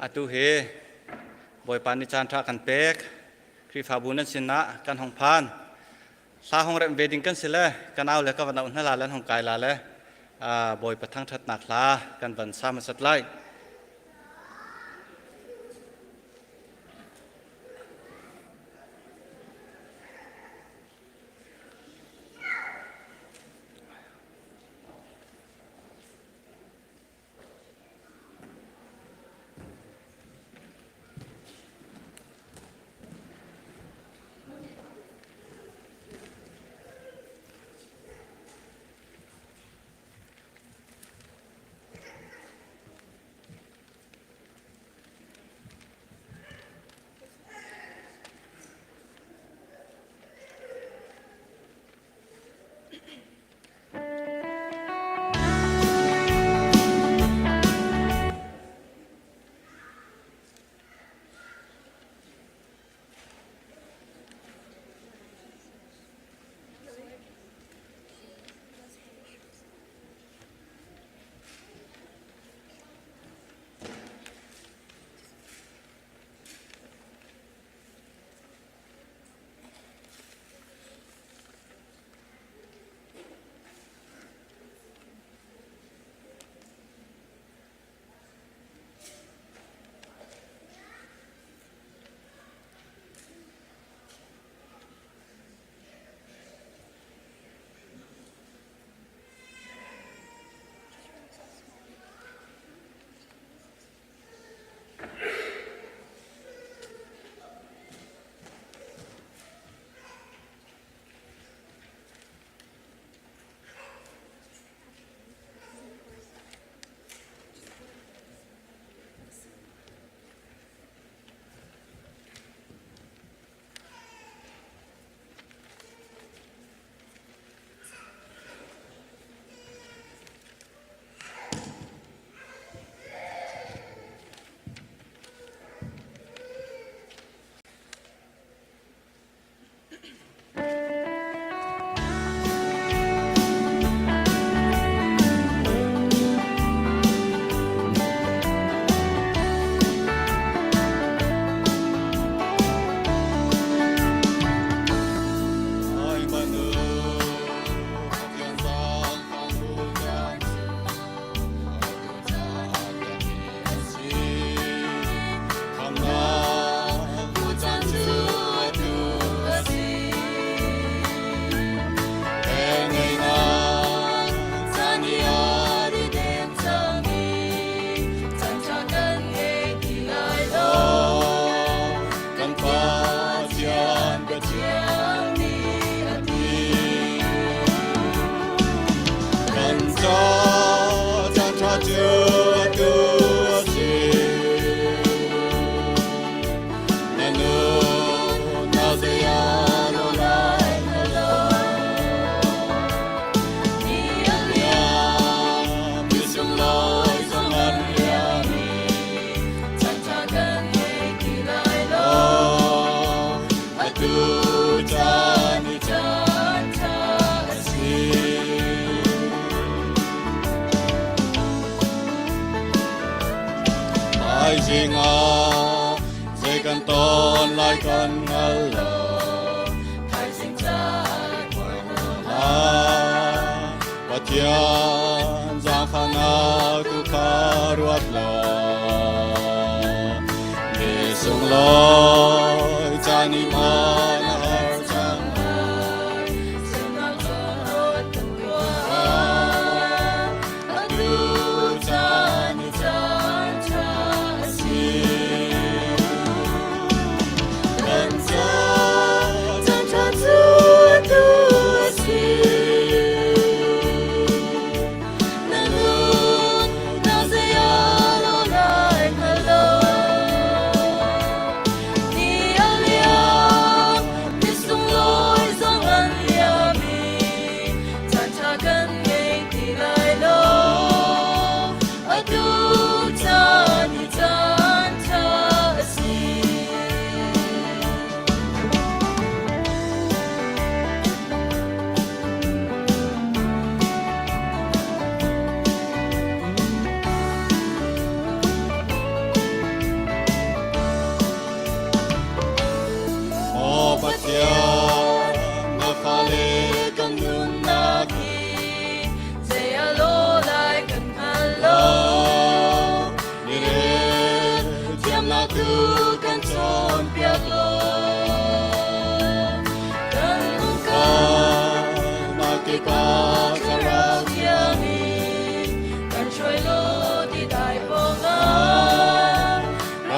Atu hi Bawipa nih caan ṭha kan pek. Khrihfabu nan sinah kan hong phan. Hla hong remh ve ding kan si le ka nau le ka va nauh hna la le an hong kai la le Bawipa thangṭhatnak hla kan van sa hmasat lai.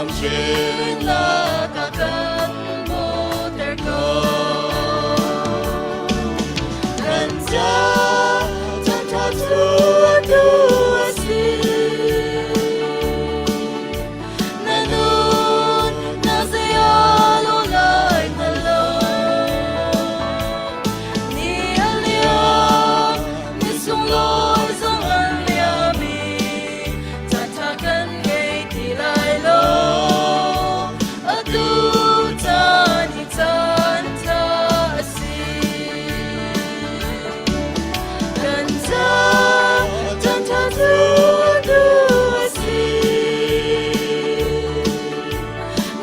Lamhring lakah kan bawter ko. Kan ca caan ṭha cu atu a si. Na nun na zei a lo lai hngal lo. Ni a liam, ni sunglawi zong an liam i caan ṭha kan ngei ti lai lo. Atu caan hi caan ṭha a si. Kan ca caan ṭha cu atu a si.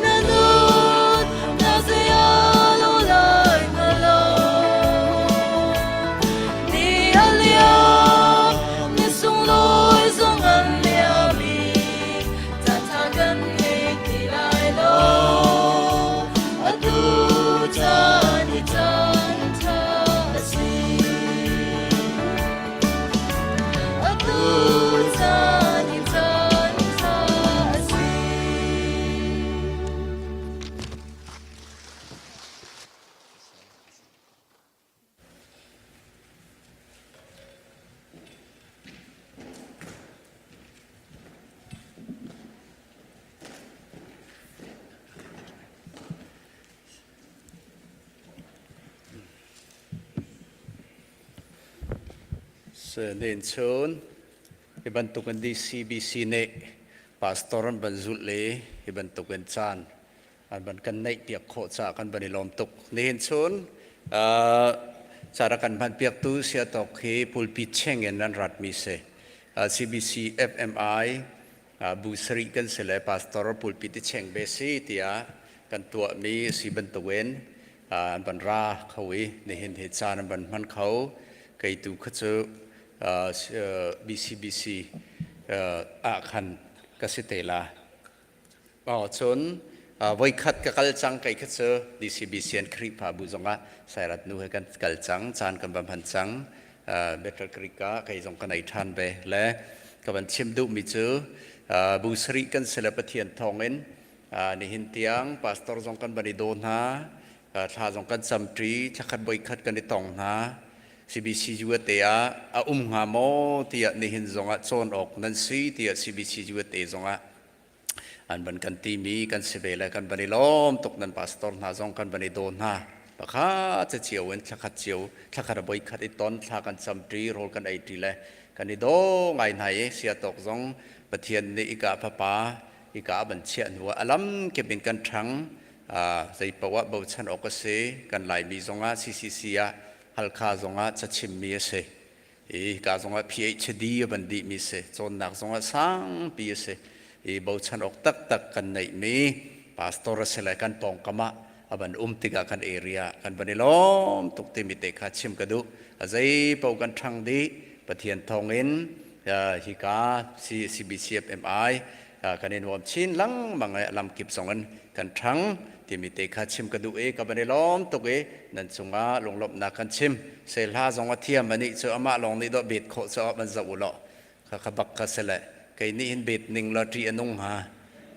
Na nun na zei a lo lai hnga lo. Ni a liam, ni sunglawi zong an liam i caan ṭha kan ngei ti lai lo. Atu caan hi caan ṭha a si. Atu caan hi caan ṭha a si. Nen chun hi bantuk in DCBC nih pastor an ban zulh le hi bantuk in caan an van kan neih piak khawh caah kan van i lawm tuk. Nihin chun cara kan hman piaktu siatok hi pulpit cheng in an ratmi si. CBC FMI bu sarih kan si le pastor pulpit i cheng ve si tiah kan tuahmi si bantukin an van ra kho i nihin hi caan an van hman kho. Kei tu kha cu BCBC ah khan ka si te la. Aw cun voikhat ka kal cang kei kha cu DCBC an Khrihfabu zongah Sairat nu he kan kal cang caan kan va hman cang Battle Creek ah kei zong kan ei ṭhan ve le ka van chim duhmi cu bu sarih kan si le Pathian thawngin nihin tiang pastor zong kan van i daw hna thla zong kan camṭi thlakhat voikhat kan i tong hna CBC USA ah a um hnga maw tiah nihin zongah cawn awk nan si tiah CBC USA zongah an van kan timi kan si ve le kan van i lawm tuk nan pastor hna zong kan van i daw hna pakhat cio in thlakhat cio thlakhat a voi khat i ton thla kan camṭi rawl kan ei ṭi le kan i daw ngai hna i siatawk zong Pathian nih ika fapa ika ban chiah hnu ah alam kip in kan ṭhang zei poah bochan awk a si kan Laimi zongah CCC ah Halkha zongah cachimmi a si i ka zongah PhD a van dihmi si cawnnak zongah sangpi a si i bochan awk taktak kan neihmi pastor a si le kan pawngkam ah a van um tikah kan area kan van i lawm tuk timi te kha chim ka duh a zei paoh kan ṭhang dih Pathian thawngin hika CBCFMI kan i nuam chin lengmang i lamkip zong in kan ṭhang timi te kha chim ka duh i ka van i lawm tuk i nan cungah lunglawmhnak kan chim se hla zong a thiam anih cu amah lawng nih dawh bet khawh cu van zoh u law kha kha bak kha si le kei nih hin bet ning law ṭih a nung hnga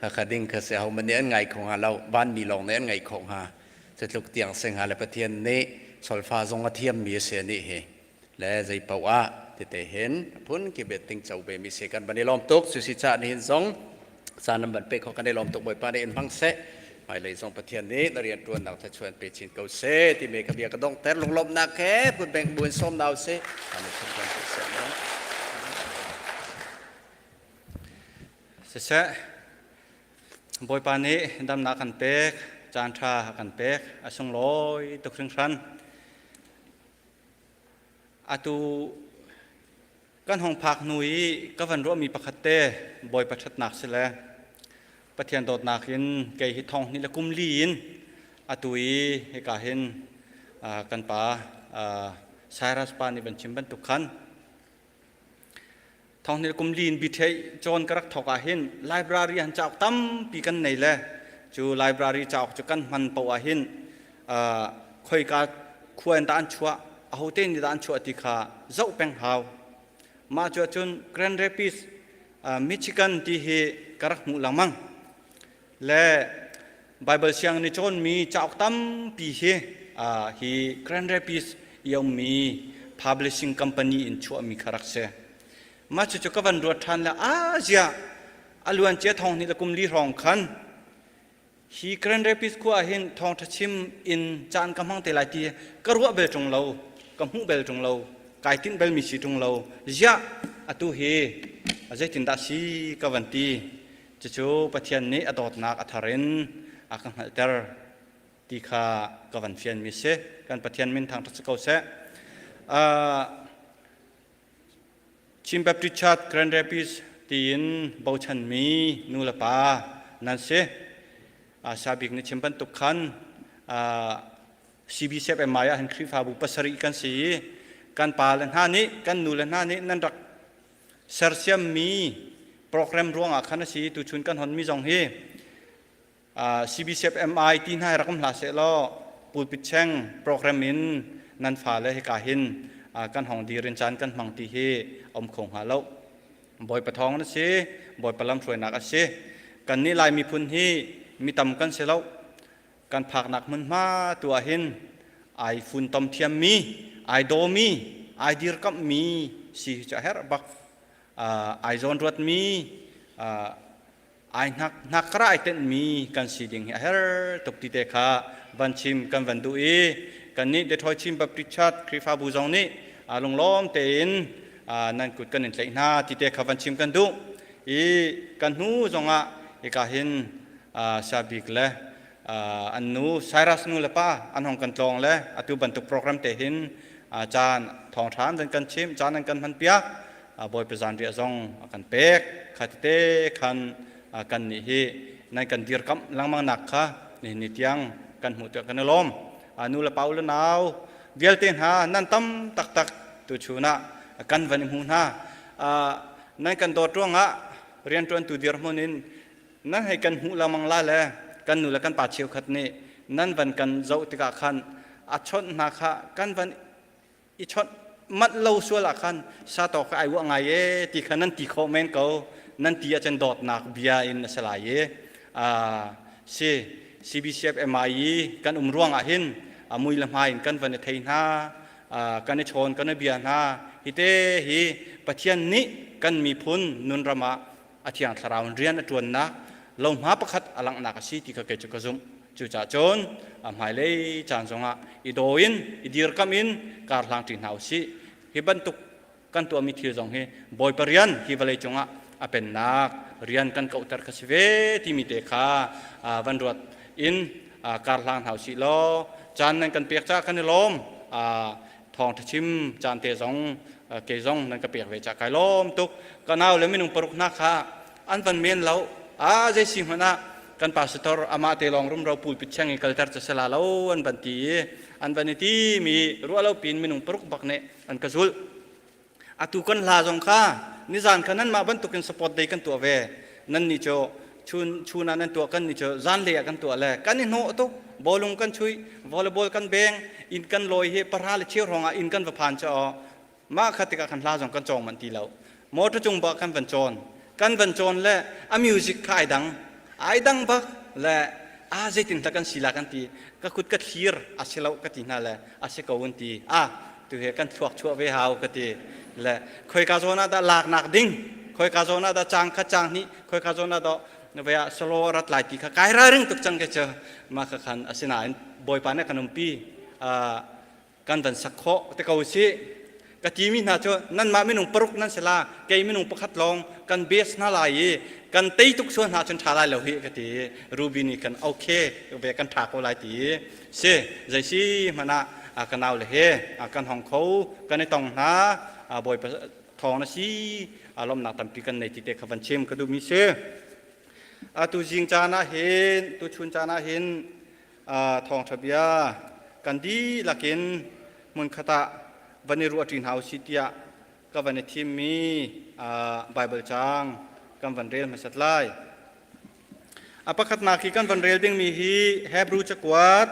kha kha ding kha si ho man nih an ngai kho hnga lo vanmi lawng nih an ngaih khawh hnga cu tluk tiang si hnga le Pathian nih solfa zong a thiammi a si anih hi le zei paoh ah tete hin phun ki bet ting cho ve mi se kan van i lawm tuk cu si cha nihin zong caan nan van pe kho kan i lawm tuk bawipa nih in hmang seh hmailei zong pathian nih na rian tuan nak thlachuan pe chin ko seh ti me ka bia ka dong ter lunglawmhnak he put beng buin som nau se Siseh, Bawipa nih damnak kan pek, caan ṭha kan pek, a sunglawi tuk hringhran. Atu kan hong phak hnu i ka van ruahmi pakhat te Bawipa ṭhatnak si le Pathian dawtnak in kei hi thong hnih le kum li in atu i hika hin kan pa Cyrus pa nih van chim bantuk khan thong hnih le kum li in biṭhei cawn ka rak thawk ah hin library han cauk tampi kan nei le cu library cauk cu kan hman paoh ah hin khoika khua in dah an chuah ahote nih dah an chuah ti kha zoh peng hau mah cu ahcun Grand Rapids Michigan ti hi ka rak hmuh lengmang. Le Bible siang ni cawnmi cauk tampi hi hi Grand Rapids i ummi publishing company in chuahmi kha rak si. Mah cucu ka van ruat ṭhan le a ziah a luancia thong hnih le kum li hrawng khan hi Grand Rapids khua ah hin thawngṭha chim in caan ka hmang te lai ti ka ruah bel ṭung lo, ka hmuh bel ṭung lo, kai tinh belmi si ṭung lo. Ziah atu hi zeitindah si ka van ti. Cucu Pathian nih a dawtnak a thar in a ka hngalhter ti kha ka van fianmi si. Kan Pathian min thangṭhat si ko seh. Uh, Chin Baptist Church Grand Rapids tiin bochanmi nu le pa nan si. Asa bik nih chim bantuk khan CBCFMI ah hin Khrihfabu pasarih kan si i kan pa le hna nih kan nu le hna nih nan rak sersiammi program ruangah khan a si tuchun kan honmi zong hi CBCFMI ti hna rak um hlah seh law pulpit cheng program in nan fale hika hin kan hong dir in caan kan hmang ti hi om kho hnga lo. Bawipa thawng na si, Bawipa lamhruainak a si. Kan nih Lai miphun hi mi tam kan si lo. Kan phaknak hmunhma tu ah hin ai funtom thiammi, ai dawmi, ai dirkamhmi si hi cu a herh bak. Ai zawnruatmi, ai hnak hnakkara ai tenhmi kan si ding hi a her tuk ti te kha van chim kan van duh i kannih Detroit Chin Baptist Church Khrihfabu zong nih lunglawm tein nan kut kan in tlaih hna ti te kha van chim kan duh i kan hnu zongah hika hin Sabik le an nu Cyrus nu le pa an hong kan tlawng le atu bantuk program te hin caan thawngṭha an kan chim caan an kan hman piak Bawipa zanriah zong a kan pek. Kha tete khan kan nih hi nan kan dirkamh lengmang nak kha nihin ni tiang kan hmuh tiah kan i lawm. Nu le pa u le nau vialte hna nan tam taktak tu chun ah kan van i hmu hna. Nan kan dawt ruangah rianṭuantu dirhmun in nan hei kan hmuh lengmang la le kan nu le kan pa cheukhat nih nan van kan zoh tikah khan a chawnh hna kha kan van i chawnh manh lo sual ah khan sato ka ai uah ngai e ti kha nan ti khawh men ko nan ti ahcun dawtnak bia in a si lai i si CBCF MIE kan um ruang ah hin mui le hmai in kan van i thei hna kan i chawn kan i bia hna hi te hi Pathian nih kan miphun nunram ah a thiang thlarau in rian a ṭuannak lohma pakhat a langhnak a si ti kha kei cu ka zumh. Cucaah cun a hmailei caan zongah i daw in i dirkamh in kar hlang ṭi hna u sih. Hi bantuk kan tuahmi thil zong hi Bawipa rian hi vawlei cungah a pennak rian kan kauhter kha si ve timi te kha van ruat in kar hlang hna u sih law caan nan kan pek caah kan i lawm. Thawngṭha chim caan te zong kei zong nan ka pek ve ca kai lawm tuk. Ka nau le minung paruk hna kha an van men lo. A zei si hmanh ah kan pastor amah te lawng rumro pulpit cheng i kalter ca sela lo an van ti i an van i ti mi ruah lo pin minung paruk bak nih an ka zulh. Atu kan hla zong kha nizan kha nanmah bantukin support day kan tuah ve. Nan nih cu chun chun ah nan tuah kan nih cu zanlei ah kan tuah le kan i hnawh tuk bawlung kan chuih volleyball kan beng inn kan lawi hi pahra le cheu hrawng ah inn kan va phan cu mah kha tikah kan hla zong kan cawng manh ti lo motor cung bak kan van cawn kan van cawn le a music kha ai dang ai dang bak le a zeitin hla kan si la kan ti ka kut ka thlir a si lo ka ti hna le a si ko an ti a tu he kan thluak chuah ve hau ka ti le khoika zawn ah dah laknak ding khoika zawn ah dah cang khat cang hnih khoika zawn ah dah ve ah solo rat lai ti kha kai ring tuk cang ke cu ma kha khan asinain bawipa nih kan umpi kan van sak khawh te ko si ka timi hna cu nanmah minung paruk nan si la kei minung pakhat lawng kan base hna lai i kan tei tuk sual hna cun ṭha lai lo hi ka ti Ruby nih kan okay ve kan ṭha ko lai ti si zei si hmanh ah ka nau le he kan hong kho kan i tong hna bawipa thawng na si lawmhnak tampi kan nei ti te kha van chim ka duhmi si atu zing caan ah hin tu chun caan ah hin thawngṭha bia kan dihlak in hmunkhat ah van i ruahṭi hna usih tiah ka van i thimmi Baibal caang kan van rel hmasat lai. A pakhatnak hi kan van rel dingmi hi Hebru cakuat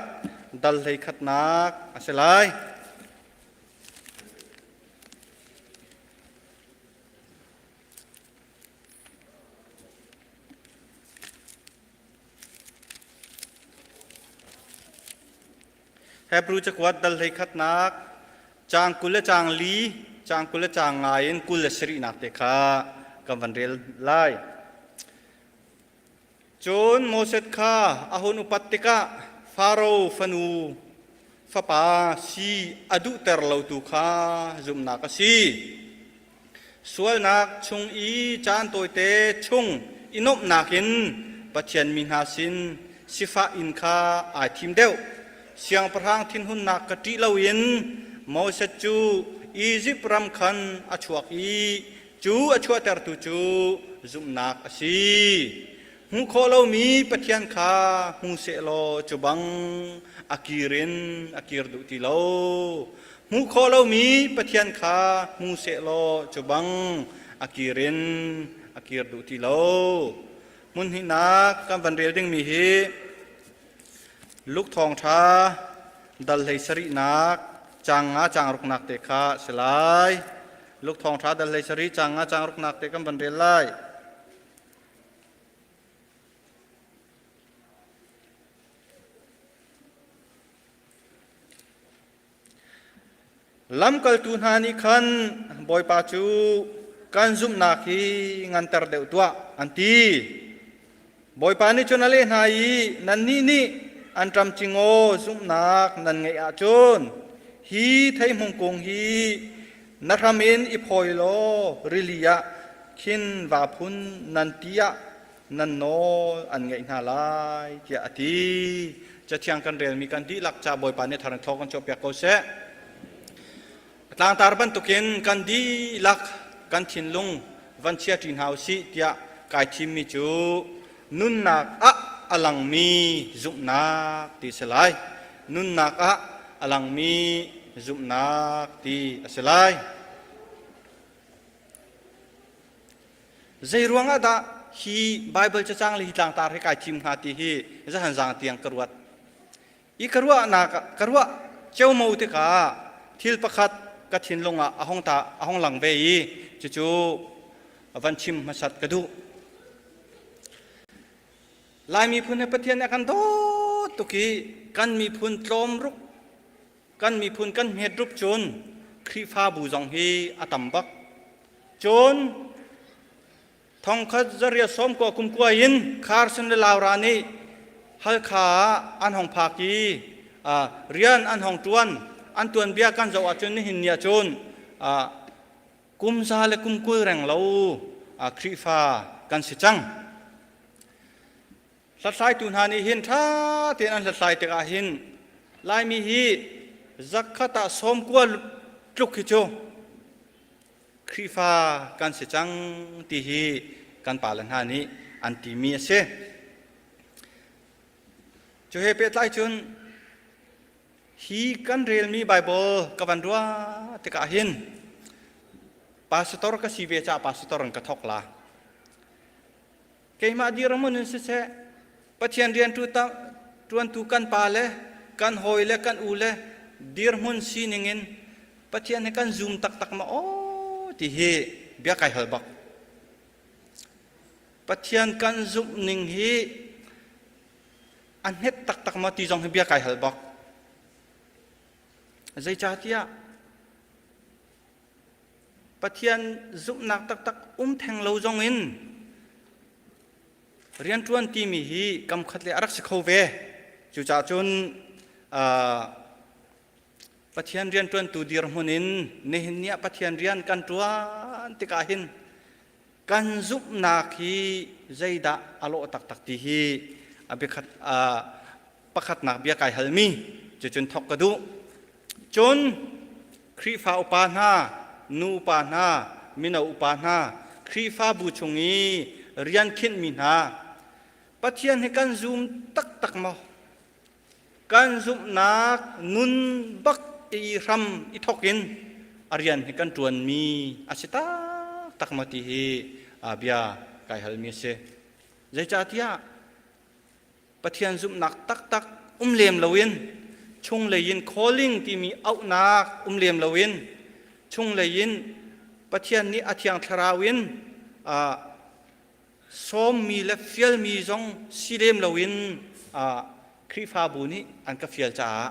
dal hlei khatnak a si lai. Hebrew cakuat dal hlei khatnak caang 20 le caang li, caang 20 le caang nga in 27nak te kha kan van rel lai. Cun Moses kha a hun upat tikah Faro fanu fapa si a duhter lotu kha zumhnak a si. Sualnak chung i caan tawite chung i nuamhnak in Pathian mi hna sin sifah inn kha ai thim deuh. Siangpahrang thinhunnak ka ṭih loin Moses cu Izipt ram khan a chuak i cu a chuahtertu cu zumhnak a si. Hmuh khawh lomi Pathian kha hmu sehlaw cu bang a kir in a kir duh ti lo. Hmuh khawh lomi Pathian kha hmu sehlaw cu bang a kir in a kir duh ti lo. Hmun hnihnak kan van rel dingmi hi Luke thawngṭha dal hlei sarihnak caang nga caang ruknak te kha si lai. Luke thawngṭha dal hlei sarih caang nga caang ruknak te kan van rel lai. Lamkaltu hna nih khan Bawipa cu kan zumhnak hi nganter deuh tuah an ti. Bawipa nih cun a leh hna i nannih nih anṭam cingaw zumhnak nan ngeih ahcun hi theihmung kung hi na hram in i phawi law rili ah khin vaa phun nan ti ah nan nawl an ngaih hna lai tiah a ti. Cathiang kan relmi kan dihlak ca Bawipa nih thar in thaw kan chuahpiak ko seh. Tlangtar bantukin kan dihlak kan thinlung van chia ṭi hna usih tiah kai thimmi cu nunnak ah a langmi zumhnak ti a si lai. Nunnak ah a langmi zumhnak ti a si lai. Zei ruangah dah hi Baibal cacang le hi tlangtar hi kai thim hnga ti hi zahan zaang tiang ka ruat. I ka ruahnak ka ruah ceomo tikah thil pakhat ka thinlung ah a hong ta a hong lang ve i cucu van chim hmasat ka duh. Lai miphun he Pathian a kan dawt tuk i kan miphun tlawm ruk kan miphun kan hmet rup cun Khrihfabu zong hi a tam bak. Cun thongkhat zariat sawm kua kum kua in Carson le Laura nih Halkha ah an hong phak i rian an hong ṭuan an tuanbia kan zoh ahcun nihin ni ahcun kum za le kum 20 reng lo Khrihfa kan si cang. Hlathlaitu hna nih hin ṭha tein an hlathlai tikah hin Laimi hi zakhat ah 90 tluk hi cu Khrihfa kan si cang ti hi kan pale hna nih an timi a si. Cu he pehtlai cun hi kan relmi Baibal ka van ruah tikah hin pastor ka si ve caah pastor in ka thawk la. Keimah dirhmun in siseh, Pathian rian ṭuantu kan pa le kan hawi le kan u le dirhmun sining in Pathian hi kan zum taktak ma aw ti hi bia kai hal bak. Pathian kan zumh ning hi a hnet taktak ma ti zong hi bia kai hal bak. Zeicahtiah Pathian zumhnak taktak um theng lo zong in rianṭuan timi hi kamkhat le a rak si kho ve. Cucaah cun Pathian rianṭuantu dirhmun in nihin ni ah Pathian rian kan ṭuan tikah hin kan zumhnak hi zeidah a lawh taktak ti hi a biakhat pakhatnak bia kai halmi cucun thawk ka duh. Cun Khrihfa upa hna, nu upa hna, mino upa hna, Khrihfabu chung i rian khinhmi hna, Pathian hi kan zum taktak maw? Kan zumhnak nun bak i hram i thawk in a rian hi kan ṭuanmi a si taktak maw ti hi bia kai halmi a si. Zeicahtiah Pathian zumhnak taktak um lem loin chunglei in calling timi auhnak um lem loin chunglei in Pathian nih a thiang thlarau in sawmmi le fialmi zong si lem loin Khrihfabu nih an ka fial caah.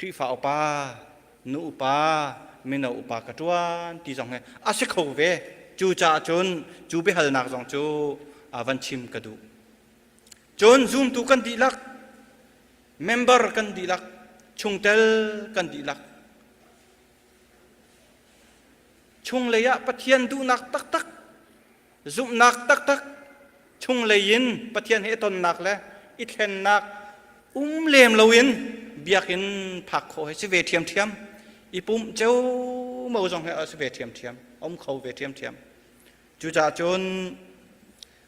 Khrihfa upa, nu upa, mino upa ka ṭuan ti zong hi a si kho ve. Cucaah cun cu biahalnak zong cu van chim ka duh. Cun zumtu kan dihlak, member kan dihlak, chungtel kan dihlak, chunglei ah Pathian duhnak taktak, zumhnak taktak, chunglei in Pathian he tonnak le i thlennak um lem loin biakinn phak khawh hi si ve ṭhiamṭhiam. I pumh ceomo zong hi a si ve ṭhiamṭhiam, a um kho ve ṭhiamṭhiam. Cucaah cun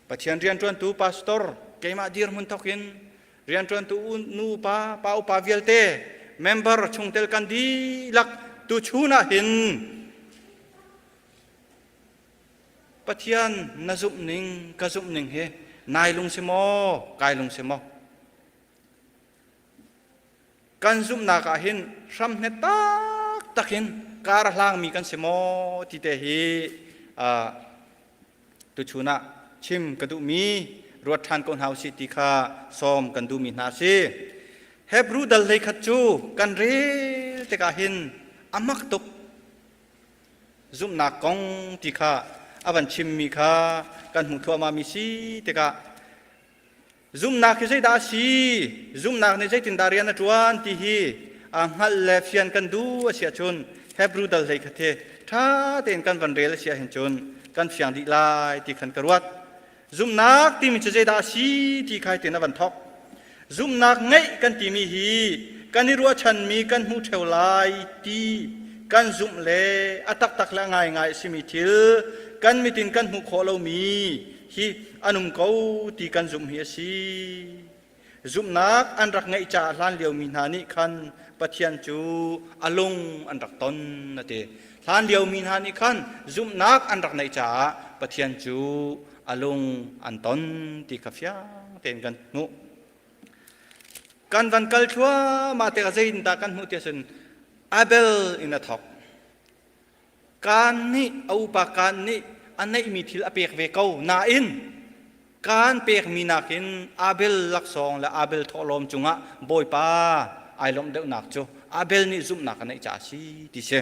Pathian rianṭuantu pastor keimah dirhmun thawk in rianṭuantu nu pa pa upa vialte member chungtel kan dihlak tuchun ah hin Pathian na zumh ning ka zumh ning hi nai lung si maw kai lung si maw kan zumhnak ah hin hramhnet taktak in kar a hlangmi kan si maw ti te hi tuchun ah chim ka duhmi ruat ṭhan ko hna usih ti kha sawm kan duhmi hna a si. Hebrew dal hleikhat cu kan rel tikah hin a mak tuk. Zumhnak kong ti kha a van chimmi kha kan hmuh thluahmahmi si tikah Zumhnak hi zeidah a si? Zumhnak nih zeitindah rian a ṭuan ti hi a hngalh le fian kan duh a si ahcun Hebrew dal hlei khat hi ṭha tein kan van rel a si ahhin cun kan fiang dih lai ti khan ka ruat. Zumhnak timi cu zeidah a si ti kha hitin a van thawk. Zumhnak ngeih kan timi hi kan i ruahchanmi kan hmuh ṭheo lai ti kan zumh le a taktak le a ngaingai a simi thil kan mit in kan hmuh khawh lomi hi an um ko ti kan zumh hi a si. Zumhnak an rak ngeih caah hlan liomi hna nih khan Pathian cu a lung an rak ton a ti. Hlan liomi hna nih khan zumhnak an rak neih caah Pathian cu a lung an ton ti kha fiang tein kan hmuh. Kan van kal thluahmah tikah zeitindah kan hmuh ti ahcun Abel in a thawk. Kaan nih a upa kaan nih a neihmi thil a pek ve ko nain kaan pekmi nakin Abel laksawng le Abel thawhlawm cungah Bawipa ai lawmh deuhnak cu Abel nih zumhnak a neih caah a si ti si.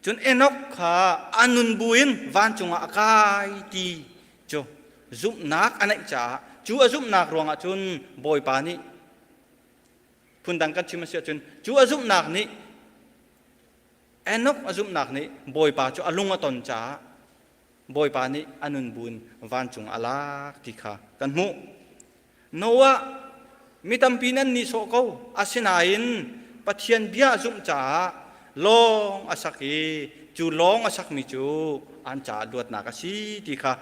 Cun Enoch kha a nun buin vancung ah a kai ti cu zumhnak a neih caah cu a zumhnak ruangah cun Bawipa nih phundang kan chim a si ahcun cu a zumhnak nih Enoch a zumhnak nih Bawipa cu a lung a ton caah Bawipa nih a nun buin vancung a lak ti kha kan hmuh. Noah mi tampi nan nihsawh ko asinain Pathian bia a zumh caah lawng a sak i cu lawng a sakmi cu an caah luatnak a si ti kha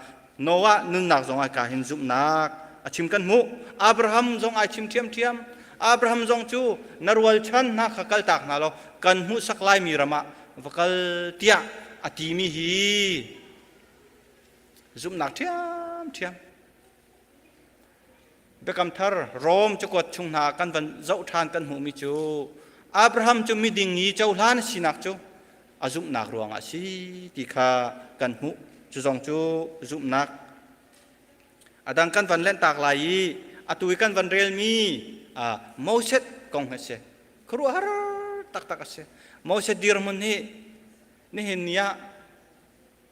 Noah nunnak zong ah ka hin zumhnak a chim kan hmuh. Abraham zong ai chim ṭhiamṭhiam. Abraham zong cu na rualchan hna kha kaltak hna law kan hmuhsak laimi ram ah va kal tiah a timi hi zumhnak ṭhiamṭhiam. Biakam thar Rom cakuat chung hna kan van zoh ṭhan kan hmuhmi cu Abraham cu miding i cohlan a sinak cu a zumhnak ruangah a si ti kha kan hmuh. Cu zong cu zumhnak. A dang kan van lenhtak lai i atu i kan van relmi Moses kong hi a si. Khuaruahhar taktak a si. Moses dirhmun hi nihin ni ah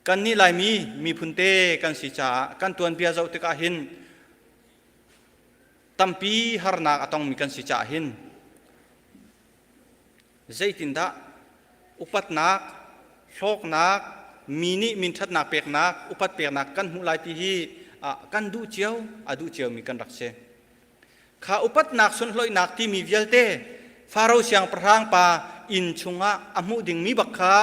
Kannih Laimi miphun te kan si caah kan tuanbia zoh tikah hin tampi harnak a tongmi kan si caah hin zeitindah upatnak, hlawknak, mi nih minṭhatnak peknak, upat peknak kan hmuh lai ti hi kan duh cio, a duh ciomi kan rak si. Kha upatnak sunhlawihnak timi vialte Faro siangpahrang pa inn chungah a hmuh dingmi bak kha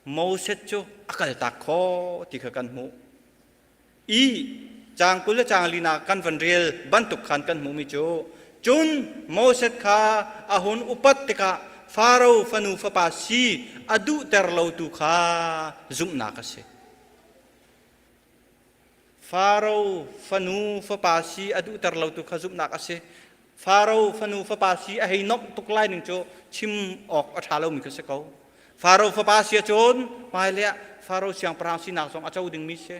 Moses cu a kaltak khawh ti kha kan hmuh. I caang 20 le caang linak kan van rel bantuk khan kan hmuhmi cu cun Moses kha a hun upat tikah Faro fanu fapa si a duhter lotu kha zumhnak a si. Faro fanu fapa si a duhter lotu kha zumhnak a si. Faro fanu fapa si a hei nomh tuk lai ning cu chim awk a ṭha lomi kha si ko. Faro fapa si ahcun hmailei ah Faro siangpahrang sinak zong a co dingmi si.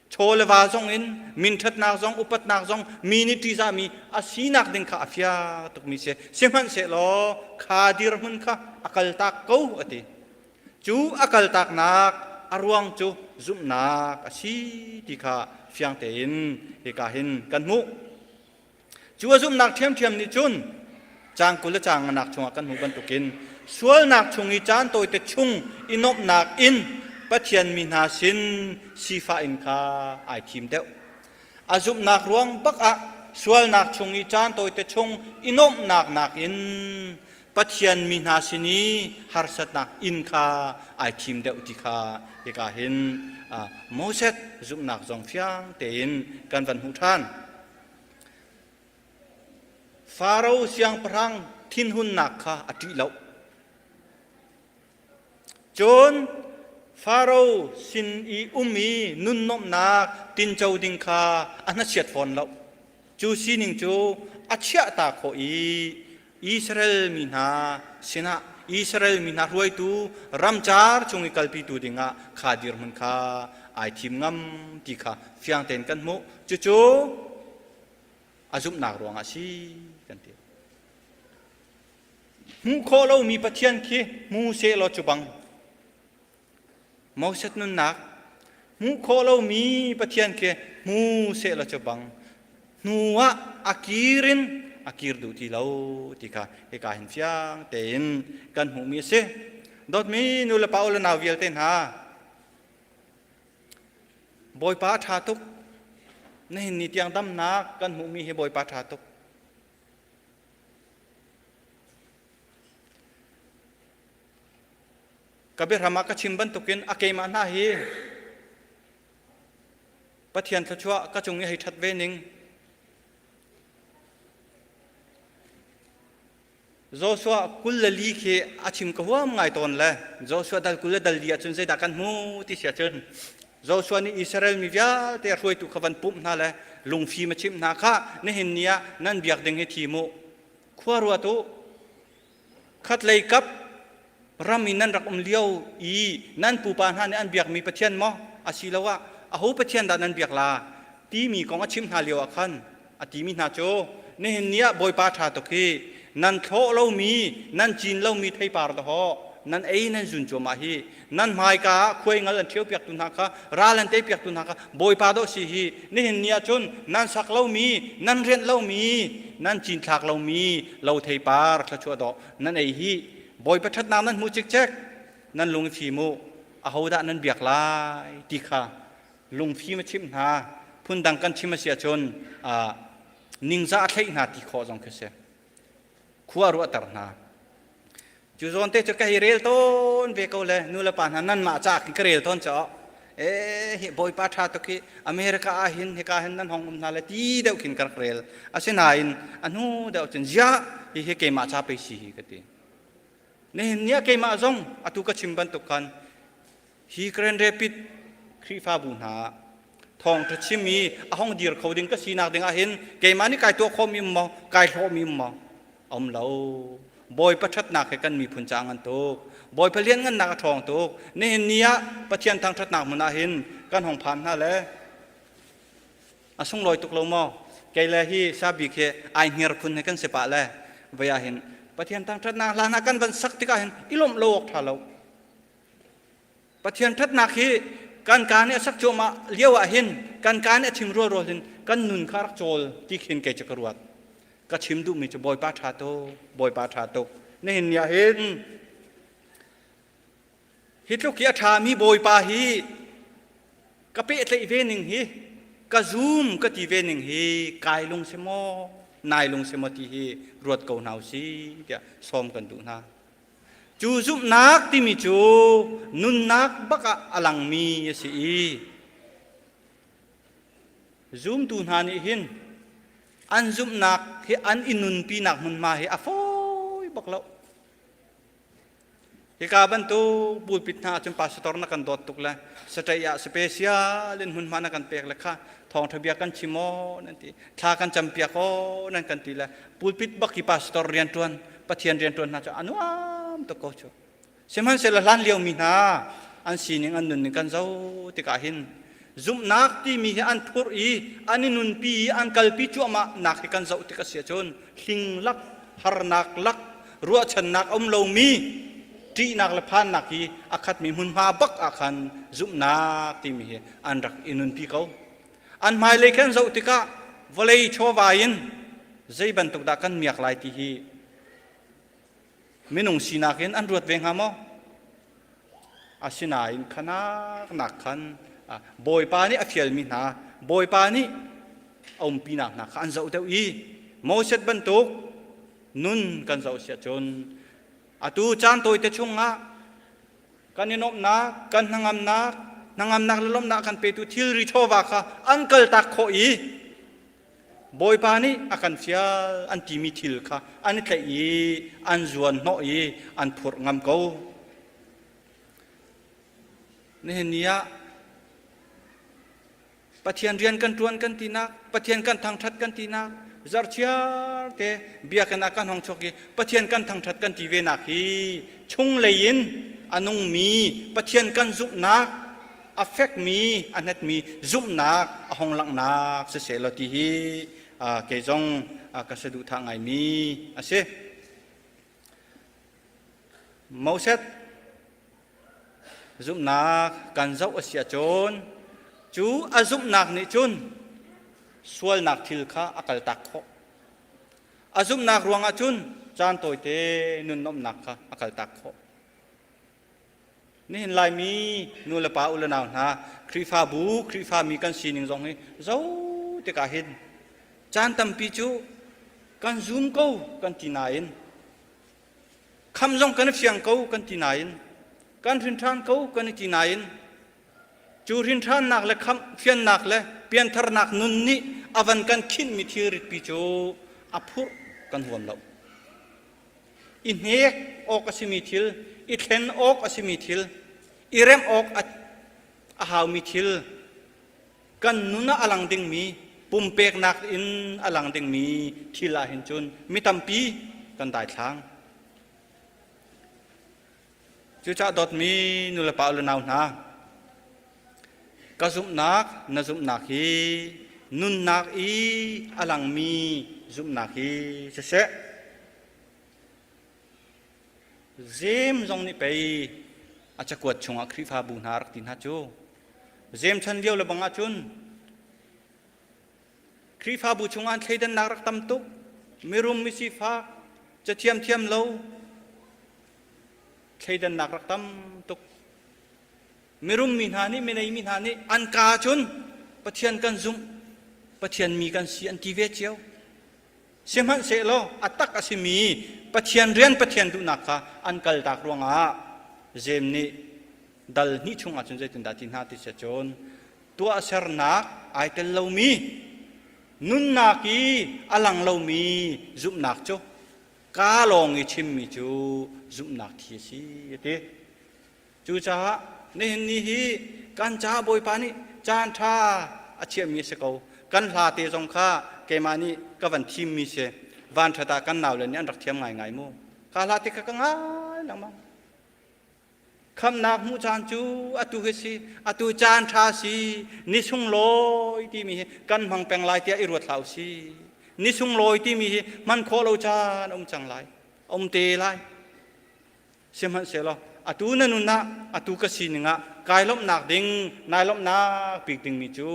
Chaw le va zong in minṭhatnak zong upatnak zong mi nih ṭihzahmi a sinak ding kha a fiang tukmi si. Sihmanhsehlaw kha dirhmun kha a kaltak ko a ti. Cu a kaltaknak a ruang cu zumhnak a si ti kha fiang tein hika hin kan hmuh. Cu a zumhnak ṭhiamṭhiam nih cun caang 20 le caang nganak chungah kan hmuh bantukin sualnak chung i caan tawite chung i nuamhnak in Pathian mi hna sin sifah in kha ai thim deuh. A zumhnak ruang bak ah sualnak chung i caan tawite chung i nuamhnak nakin Pathian mi hna sin i harsatnak in kha ai thim deuh ti kha hika hin Moses zumhnak zong fiang tein kan van hmuh ṭhan. Faro siangpahrang thinhunnak kha a ṭih lo. Cun Faro sin i um i nunnuamhnak tinco ding kha a hnachiat fawn lo. Cu sining cu a chiahta khawh i Israel mi hna sinah Israel mi hna hruaitu ramcar chung i kalpitu dingah kha dirhmun kha ai thim ngam ti kha fiang tein kan hmuh. Cucu a zumhnak ruangah a si kan ti. Hmuh khawh lomi Pathian khi hmu sehlaw cu bang Moses nunnak hmuh khawh lomi Pathian khi hmu sehlaw cu bang hnu ah a kir in a kir duh ti lo ti kha hika hin fiang tein kan hmuhmi a si. Dawtmi nu le pa u le nau vialte hna Bawipa a ṭha tuk. Nihin ni tiang damnak kan hmuhmi hi Bawipa ṭha tuk. Ka biahram ah ka chim bantukin a keimah hna hi Pathian thluachuah ka cung i hei ṭhat ve ning. Joshua 24 khi a chim ka huam ngai tawn le Joshua dal 20 le dal li ahcun zeidah kan hmu ti si ahcun Joshua nih Israel mi vialte hruaitu kha van pumh hna le lungfim a chimh hna kha nihin ni ah nan biak ding hi thim u khua ruat u khatlei kap ram i nan rak um lio i nan pupa hna nih an biakmi Pathian maw asiloah aho Pathian dah nan biak la timi kong a chimh hna lio ah khan a timi hna cu nihin ni ah Bawipa ṭha tuk hi nan thlawh lomi nan cin lomi theipar dahawh nan ei nan zun cuahmah hi nan hmaika ah khuai ngal an ṭhiopiaktu hna kha ral an teipiaktu hna kha Bawipa dawh si hi nihin ni ah cun nan sak lomi nan rianh lomi nan cinthlak lomi lo theipar thluachuah dawh nan ei hi Bawipa ṭhatnak nan hmuh cikcek nan lung i fim u ahodah nan biak lai ti kha lungfim a chimh hna phundang kan chim a si ahcun ningzah a thleih hna ti khawh zong khi si khua ruahter hna cu zawn te cu ka hei rel tawn ve ko le nu le pa hna nanmah ca khi ka rel tawn caw e hi bawipa ṭha tuk hi America ah hin hika hin nan hong um hna le ti deuh khin ka rak rel asinain a hnu deuh cun ziah hi hi keimah ca pei si hi ka ti nihin ni ah keimah zong atu ka chim bantuk khan Hi Grand Rapid Khrihfabu hna ah thawngṭha chim i a hong dir kho ding ka sinak ding ah hin keimah nih kai tuah khawhmi um maw kai hlawhmi um maw um lo Bawipa ṭhatnak he kan miphun ca ngan tuk Bawipa lianngannak a ṭhawng tuk nihin ni ah Pathian thangṭhatnak hmun ah hin kan hong phan hna le a sunglawi tuk lo maw kei le hi sabik hi ai hngir phun he kan si pah le voi ah hin Pathian thangṭhatnak hla hna kan van sak tikah hin i lawmh lo awk ṭha lo Pathian ṭhatnak hi kan kaa nih a sak cuahmah lio ah hin kan kaa nih a chim rualrual hin kan nun kha rak cawl ti khin kei cu ka ruat. Ka chim duhmi cu Bawipa ṭha tuk, Bawipa ṭha tuk. Nihin ni ah hin hi tluk i a ṭhami Bawipa hi ka pehtlaih ve ning hi ka zum ka ti ve ning hi kai lung si maw nai lung si maw ti hi ruat ko hna usih tiah sawm kan duh hna. Cu zumhnak timi cu nunnak bak ah a langmi a si i zumtu hna nih hin an zumhnak hi an i nunpinak hmunhma hi a fawi bak lo. Hika bantuk pulpit hna ahcun pastor na kan dawt tuk le saṭaih ah special in hmunhma na kan pek le kha thawngṭha bia kan chim aw nan ti thla kan campiak aw nan kan ti le pulpit bak i pastor rianṭuan Pathian rianṭuan hna cu a nuam tuk ko cu. Sihmanhsehlaw hlan lio mi hna an sining an nunning kan zoh tikah hin Zumhnak timi hi an phurh i an i nunpi i an kalpi cuahmah nak hi kan zoh tik a si ahcun hling lak, harnak lak, ruahchannak a um lomi ṭihnak le phannak hi a khatmi hmunhma bak ah khan zumhnak timi hi an rak i nunpi ko. An hmailei khi an zoh tikah vawlei chawva in zei bantuk dah kan miak lai ti hi minung sinak in an ruat ve hnga maw? Asinain khanak nak khan Bawipa nih a fialmi hna, Bawipa nih a umpinak hna kha an zoh deuh i Moses bantuk nun kan zoh si ahcun atu caan tawite chungah kan i nuamhnak, kan hnangamnak, hnangamnak le lawmhnak kan petu thilri chawva kha an kaltak khawh i Bawipa nih a kan fial an timi thil kha an i tlaih i an zuan hnawh i an phurh ngam ko. Nihin ni ah Pathian rian kan ṭuan kan tinak, Pathian kan thangṭhat kan tinak, zarhchiar te biakinn ah kan hong chuak i Pathian kan thangṭhat kan ti ve nak hi chunglei in a nungmi Pathian kan zumhnak a fekmi a hnetmi zumhnak a hong langhnak siseh law ti hi kei zong ka saduhthah ngaimi a si. Moses zumhnak kan zoh a si ahcun cu a zumhnak nih cun sualnak thil kha a kaltak khawh. A zumhnak ruangah cun caan tawite nun nuamhnak kha a kaltak khawh. Nihin Laimi nu le pa u le nau hna Khrihfabu Khrihfami kan sining zong hi zo tikah hin caan tampi cu kan zum ko kan ti nain kham zong kan i fiang ko kan ti nain kan hrinṭhan ko kan i ti nain cu hrinṭhannak le khamh fiannak le piantharnak nun nih a van kan khinhmi thilritpi cu a phurh kan huam lo. I hnek awk a simi thil, i thlen awk a simi thil, i remh awk a haumi thil, kan nun ah a lang dingmi, pumpeknak in a lang dingmi thil ah hin cun mi tampi kan daithlang. Cucaah dawtmi nulepa u le nau hna, ka zumhnak na zumhnak hi nunnak i a langmi zumhnak hi siseh, Jeim zong nih pei a cakuat chungah Khrihfabu hna rak ti hna cu. Jeim chan lio le bang ahcun Khrihfabu chungah an thleidannak rak tam tuk. Mirum misifak, cathiam thiam lo, thleidannak rak tam tuk. Mirum mi hna nih, minei mi hna nih an kaa cun Pathian kan zumh, Pathian mi kan si an ti ve cio. Sihmanhsehlaw a tak a simi Pathian rian Pathian duhnak kha an kaltak ruangah Jeim nih dal hnih chungah cun zeitindah ti hna ti si cun tuahsernak ai tel lomi nunnak i a lang lomi zumhnak cu kaa lawng i chimmi cu zumhnak thi a si a ti. Cucaah nihin ni hi kan caah Bawipa nih caan ṭha a chiahmi a si ko. Kan hla te zong kha keimah nih ka van thimmi si. Vanṭhat ah kan naule nih an rak thiam ngaingai mu. Ka hla te kha ka ngai lengmang. Khamnak hmuh caan cu atu hi si, atu caan ṭha si, ni sunglawi timi hi kan hmang peng lai tiah i ruat hlah u si. Ni sunglawi timi hi hman khawh lo caan a um cang lai, a um te lai. Sihmanhsehlaw atu na nun ah atu ka sining ah kai lawmhnak ding nai lawmhnak bik dingmi cu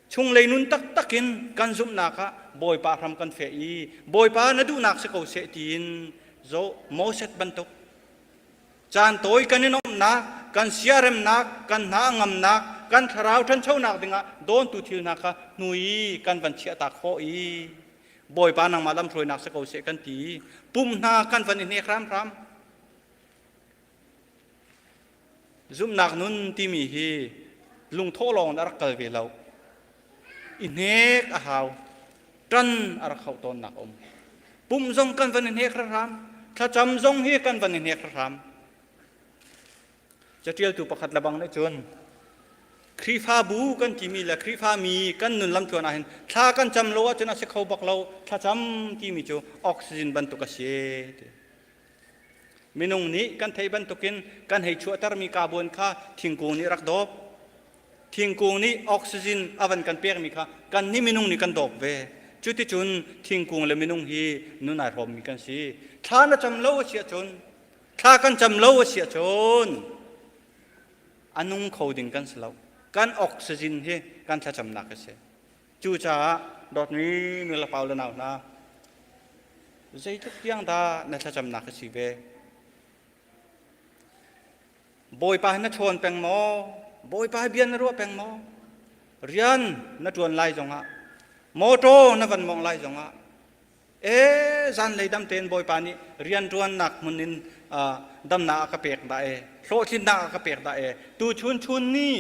chunglei nun taktak in kan zumhnak ah Bawipa hram kan feh i Bawipa na duhnak si ko seh tiin zo Moses bantuk caan tawi kan i nuamhnak kan siaremnak kan hna ngamnak kan thlarau ṭhanchonak dingah dawntu thil hna kha hnu i kan van chiahtak khawh i Bawipa nangmah lamhruainak si ko seh kan ti pum hna kan van i hnek hramhram zumhnak nun timi hi lungthawh lawng in a rak kal ve lo i hnek a hau ṭan a rak hauh tawnnak um pum zong kan van i hnek hram thlacam zong hi kan van i hnek hram Caṭialtu pakhat lebang nih cun Khrihfabu kan timi le Khrihfami kan nun lamtluan ahhin thla kan cam lo ahcun a si kho bak lo thlacam timi cu oxygen bantuk a si ti. Minung nih kan theih bantukin kan hei chuahtermi kabuan kha thingkung nih rak dawp. Thingkung nih oxygen a van kan pekmi kha kan nih minung nih kan dawp ve. Cuticun thingkung le minung hi nun ai hrawmmi kan si. Thla na cam lo a si ahcun, thla kan cam lo a si ahcun a nung kho ding kan si lo. Kan oxygen hi kan thlacamnak a si. Cucaah dawtmi nu le pa le nau hna, zeitluk tiang dah na thlacamnak a si ve? Bawipa hi na ṭhawn peng maw? Bawipa hi bia na ruah peng maw? Rian na ṭuan lai zongah, mawṭaw na van mawngh lai zongah, e zanlei dam tein Bawipa nih rianṭuannak hmun in damnak a ka pek dah e, hlawhtlinnak a ka pek dah e, tu chun chun ni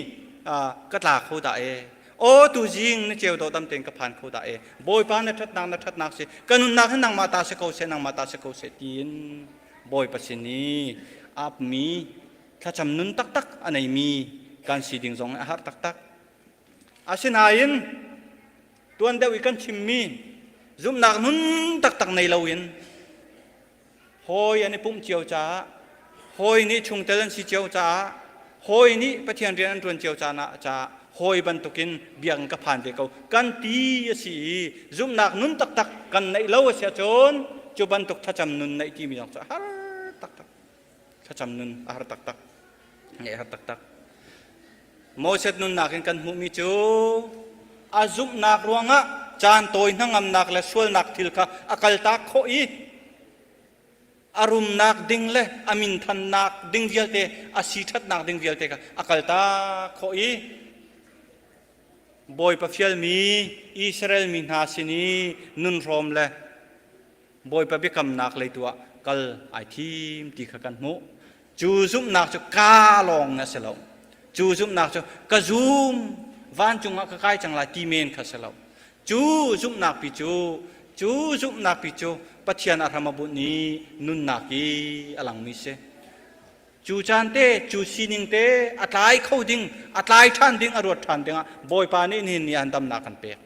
ka tla kho dah e, aw tu zing na ceu dawh dam tein ka phan kho dah e, Bawipa na ṭhatnak na ṭhatnak si, ka nunnak hi nangmah ta si ko seh, nangmah ta si ko seh tiin Bawipa sin i apmi thlacam nun taktak a neimi kan si ding zong a har taktak. Asinain tuan deuh i kan chimmi zumhnak nun taktak nei loin hawi an i pumh cio caah hawi nih chungtel an si cio caah hawi nih Pathian rian an ṭuan cio caah hawi bantukin biakinn ka phan ve ko kan ti a si i zumhnak nun taktak kan neih lo a si ahcun cu bantuk thlacam nun neih timi zong cu a har taktak thlacam nun a har taktak ngeih har taktak Moses nunnak in kan hmuhmi cu a zumhnak ruangah caan tawi hnangamnak le sualnak thil kha a kaltak khawh i a rumnak ding le a minthannak ding vialte a si ṭhatnak ding vialte kha a kaltak khawh i Bawipa fialmi Israel mi hna sin i nunhrawm le Bawipa biakamnak lei tu ah kal ai thim ti kha kan hmuh. Cu zumhnak cu ka lawng a si lo. Cu zumhnak cu ka zum vancung ah ka kai cang lai ti men kha si lo. Cu zumhnak pi cu cu zumhnak pi cu Pathian a hram a bunh i nunnak i a langmi si. Cu caan te, cu sining te a tlai kho ding, a tlai ṭhan ding, a ruat ṭhan dingah Bawipa nih nihin ni ah damnak kan pek.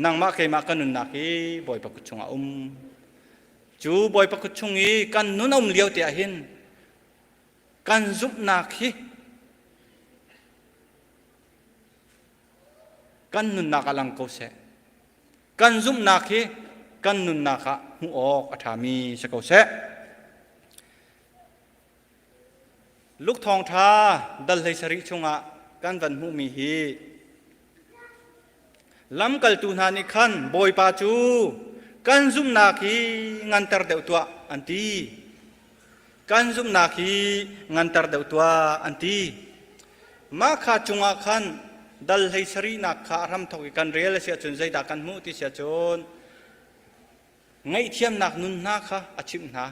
Nangmah keimah kan nunnak hi Bawipa kut chungah um. Cu Bawipa kut chung i kan nun a um lio te ah hin kan zumhnak hi kan nunnak ah lang ko seh. Kan zumhnak hi kan nunnak ah hmuh awk a ṭhami si ko seh. Luke thawngṭha dal hlei sarih chungah kan van hmuhmi hi lamkaltu hna nih khan Bawipa cu kan zumhnak hi nganter deuh tuah an ti. Kan zumhnak hi nganter deuh tuah an ti. Mah kha cungah khan dal hlei sarihnak kha a hramthawk i kan rel a si ahcun zeidah kan hmuh ti si ahcun ngaihthiamnak nun hna kha a chimh hna.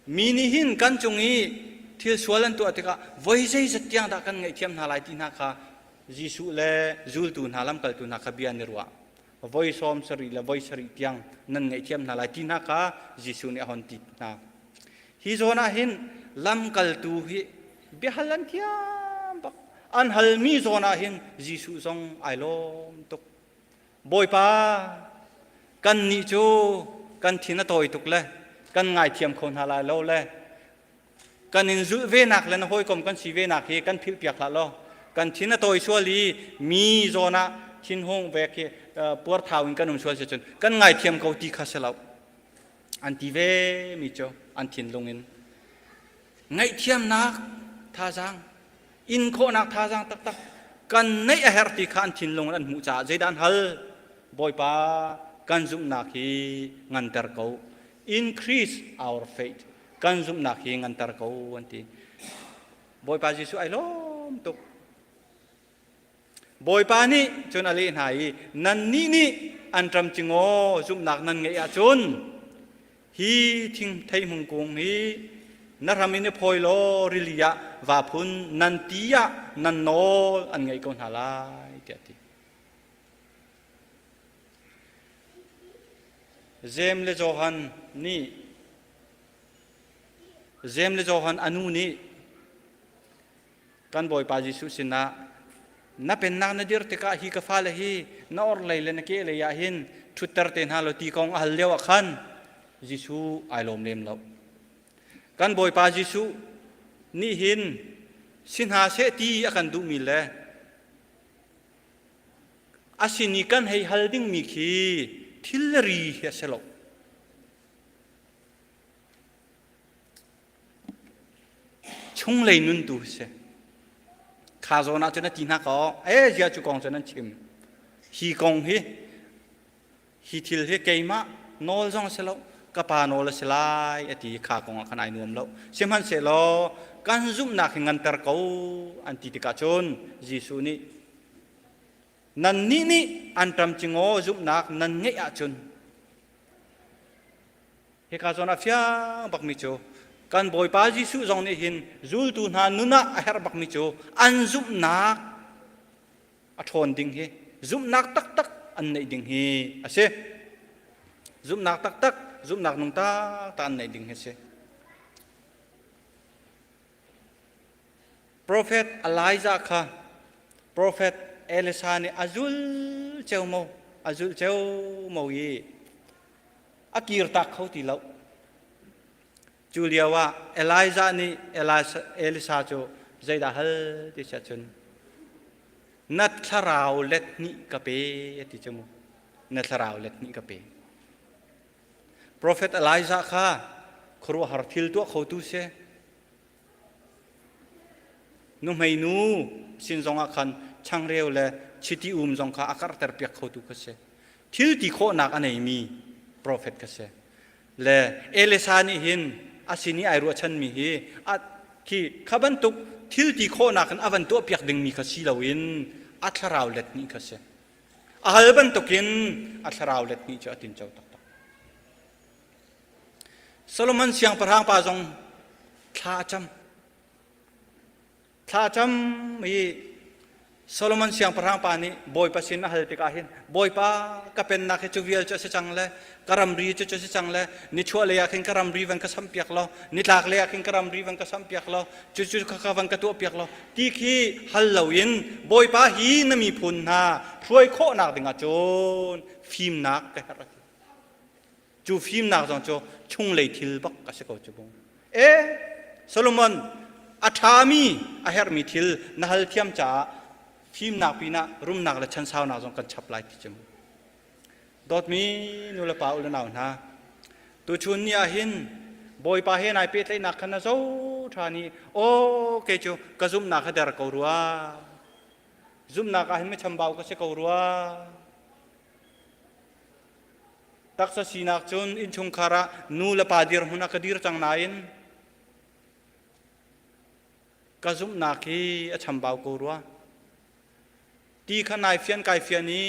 Mi nih hin kan cung i thil sual an tuah tikah voi zeizat tiang dah kan ngaihthiam hna lai ti hna kha Jesuh le zultu hna lamkaltu hna kha bia an i ruah. Voi sawm sarih le voi sarih tiang nan ngaihthiam hna lai ti hna kha Jesuh nih a hon ti hna. Hi zawn ah hin lamkaltu hi biahal an thiam bak. An halmi zawn ah hin Jesuh zong ai lawm tuk. Bawipa, kannih cu kan thin a tawi tuk le kan ngaithiam kho hna lai lo le kan in zulh venak le na hawikom kan si venak hi kan philhpiak hlah law kan thin a tawi sual i mi zawn ah thinhung vek hi puarthau in kan um sual si cun kan ngaithiam ko ti kha si lo an ti ve mi cu an thinlung in ngaihthiamnak thazaang in khawhnak thazaang taktak kan neih a herh ti kha an thinlung in an hmuh caah zeidah an hal Bawipa kan zumhnak hi nganter ko increase our faith kan zumhnak hi nganter ko an ti Bawipa Jesuh ai lawm tuk Bawipa nih cun a leh hna i nannih nih anṭam cingaw zumhnak nan ngeih ahcun hi thing theihmung kung hi na hram in i phawi law rili ah vaa phun nan ti ah nan nawl an ngaih ko hna lai tiah a ti. Jeim le Johan nih Jeim le Johan a nu nih kan Bawipa Jesuh sinah na pennak na dir tikah hi ka fale hi na orhlei le na kehlei ah hin ṭhutter te hna law ti kong a hal lio ah khan Jesuh ai lawm lem lo. Kan Bawipa Jesuh nih hin Si hna seh ti a kan duhmi le a sin i kan hei hal dingmi khi thilri hi a si lo. Chunglei nun tu si. Kha zawn ah cun a ti hna ko, e zia cu kong cun an chim. Hi kong hi hi thil hi keimah nawl zong a si lo, ka pa nawl a si lai a ti kha kong ah khan ai nuam lo. Sihmanhsehlaw kan zumhnak hi nganter ko an ti tikah cun Jesuh nih nannih nih anṭam cingaw zumhnak nan ngeih ahcun Hika zawn ah fiang bakmi cu kan Bawipa Jesuh zong nih hin zultu hna nun ah a herh bakmi cu an zumhnak a ṭhawn ding hi zumhnak taktak an neih ding hi a si. Zumhnak taktak, zumhnak nung taktak an neih ding hi a si. Profet Elijah kha Profet Elisa nih a zul ceomo a zulh ceomo i a kirtak kho ti lo. Cu lio ah Elijah nih Elisa cu zeidah hal ti siah cun na thlarau let hnih ka pe a ti cu mu. Na thlarau let hnih ka pe. Profet Elijah kha khuaruahhar thil tuah khotu si. Nuhmei nu sin zongah khan changreu le chiti um zong kha a karhter piak khotu kha si. Thil ti khawhnak a neimi profet kha si. Le Elisa nih hin a sin i ai ruahchanmi hi a khi kha bantuk thil ti khawhnak in a van tuah piak dingmi kha si loin a thlarau let nih kha si. A hal bantukin a thlarau let nih cu a tinco taktak. Solomon siangpahrang pa zong thla a cam. Thla a cam i Solomon siangpahrang pa nih Bawipa sin a hal tikah hin Bawipa ka pennak hi cu vial cu a si cang le ka ramri cu cu a si cang le nichuah lei ah khin ka ramri van ka sampiak law nitlak lei ah khin ka ramri van ka sampiak law cucu kha van ka tuahpiak law ti khi hal loin Bawipa hi na miphun hna hruai khawhnak dingah cun fimnak ka herh a ti. Cu fimnak zong cu chunglei thil bak a si ko cu bung. E Solomon a ṭhami a herhmi thil na hal thiam caah fimnak pinah rumnak le chansaunak zong kan chap lai ti cu. Dawtmi nu le pa u le nau hna, tuchun ni ah hin Bawipa he nai pehtlaihnak kha na zo ṭhan i aw kei cu ka zumhnak kha der ko rua. Zumhnak ah hin michambau ka si ko rua. Taksa sinak cun innchungkhar ah nu le pa dirhmun ah ka dir cang nain ka zumhnak hi a chambau ko rua. Ti kha nai fian kai fian i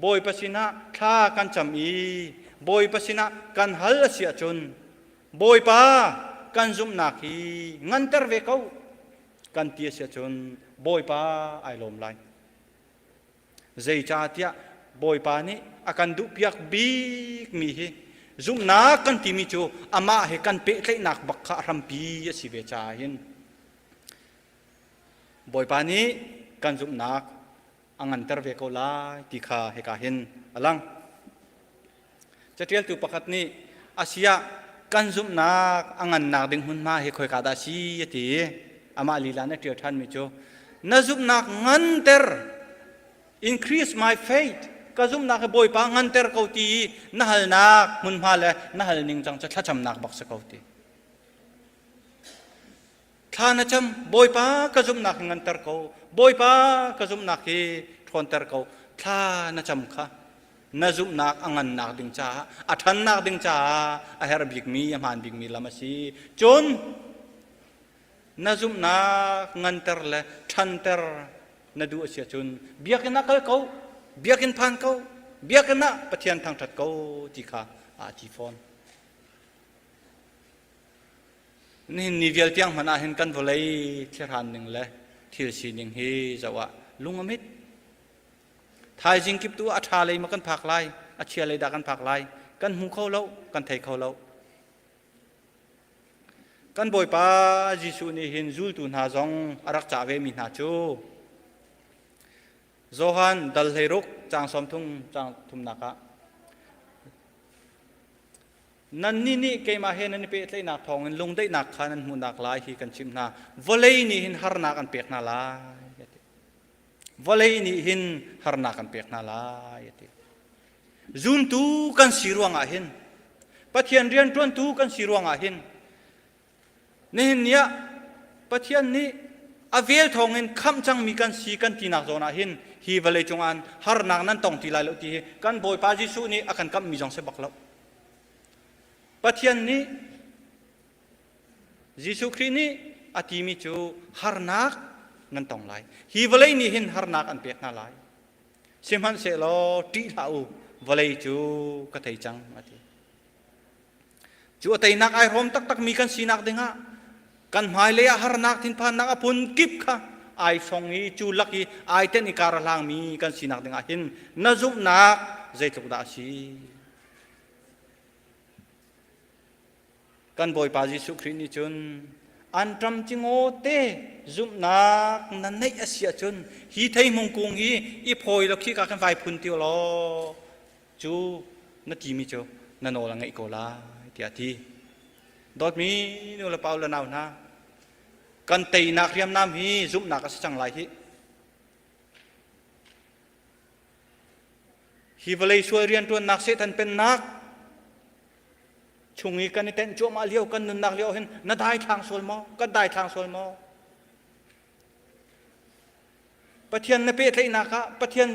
Bawipa sinah thla kan cam i Bawipa sinah kan hal a si ahcun Bawipa kan zumhnak hi nganter ve ko kan ti a si ahcun Bawipa ai lawm lai. Zeicahtiah Bawipa nih a kan duhpiak bikmi hi zumhnak kan timi cu amah he kan pehtlaihnak bak kha a hrampi a si ve caah hin Bawipa nih kan zumhnak a nganter ve ko lai ti kha hika hin a lang. Caṭialtu pakhat nih asiah kan zumhnak a ngannak ding hmunhma hi khoika dah a si a ti i amah lila nih a ṭial ṭhanmi cu na zumhnak nganter increase my faith ka zumhnak hi Bawipa nganter ko ti i na halnak hmunhma le na hal ning cang cu thlacamnak bak si ko ti. Thla na cam, Bawipa ka zumhnak hi nganter ko, Bawipa ka zumhnak hi ṭhawnter ko. Thla na cam kha na zumhnak a ngannak ding caah, a ṭhannak ding caah a herh bikmi, a hmaan bikmi lam a si. Cun na zumhnak nganter le ṭhanter na duh a si ahcun biakinn ah kal ko, biakinn phan ko, biakinn ah Pathian thangṭhat ko ti kha aa ti fawn. Nihin ni vial tiang hmanh ah hin kan vawlei thlihran ning le thil sining hi zoh ah lung a mit. Thaizing kip tu a ṭha lei ma kan phak lai, a chia lei dah kan phak lai, kan hmu kho lo, kan thei kho lo. Kan Bawipa Jesuh nih hin zultu hna zong a rak cah ve mi hna cu Johan dal 16 caang 30 caang thumnak ah. Nannih nih keimah he nan i pehtlaihnak thawngin lungdaihnak kha nan hmuhnak lai hi kan chimh hna. Vawlei nih hin harnak an pek hna lai, a ti. Vawlei nih hin harnak an pek hna lai, a ti. Zumtu kan si ruangah hin, Pathian rianṭuantu kan si ruangah hin, nihin ni ah Pathian nih a vel thawngin khamh cangmi kan si kan tinak zawn ah hin hi vawlei cungah harnak nan tong ti lai lo ti hi kan Bawipa Jesuh nih a kan kamhmi zong si bak lo. Pathian nih Jesuh Khrih nih a timi cu harnak nan tong lai. Hi vawlei nih hin harnak an pek hna lai. Sihmanhsehlaw ṭih hlah u, vawlei cu ka thei cang a ti. Cu a teinak ai hrawm taktakmi kan sinak dingah kan hmailei ah harnak thinphannak a phun kip kha ai song i cu lak i ai tenh i kar a hlangmi kan sinak dingah hin na zumhnak zeitluk dah a si? Kan Bawipa Jesuh Khrih nih cun anṭam cingaw te zumhnak na neih a si ahcun hi theihmung kung hi i phawi law khika khan vai phun ti law cu na timi cu na nawl a ngeih ko lai tiah a ti. Dawtmi nu le pa le nau hna, kan teinak hriamnam hi zumhnak a si cang lai hih. Hi vawlei sual rianṭuannak Satan pennak chung i kan i tenh cuahmah lio kan nunnak lio hin na daithlang sual maw? Kan daithlang sual maw? Pathian na pehtlaihnak ah Pathian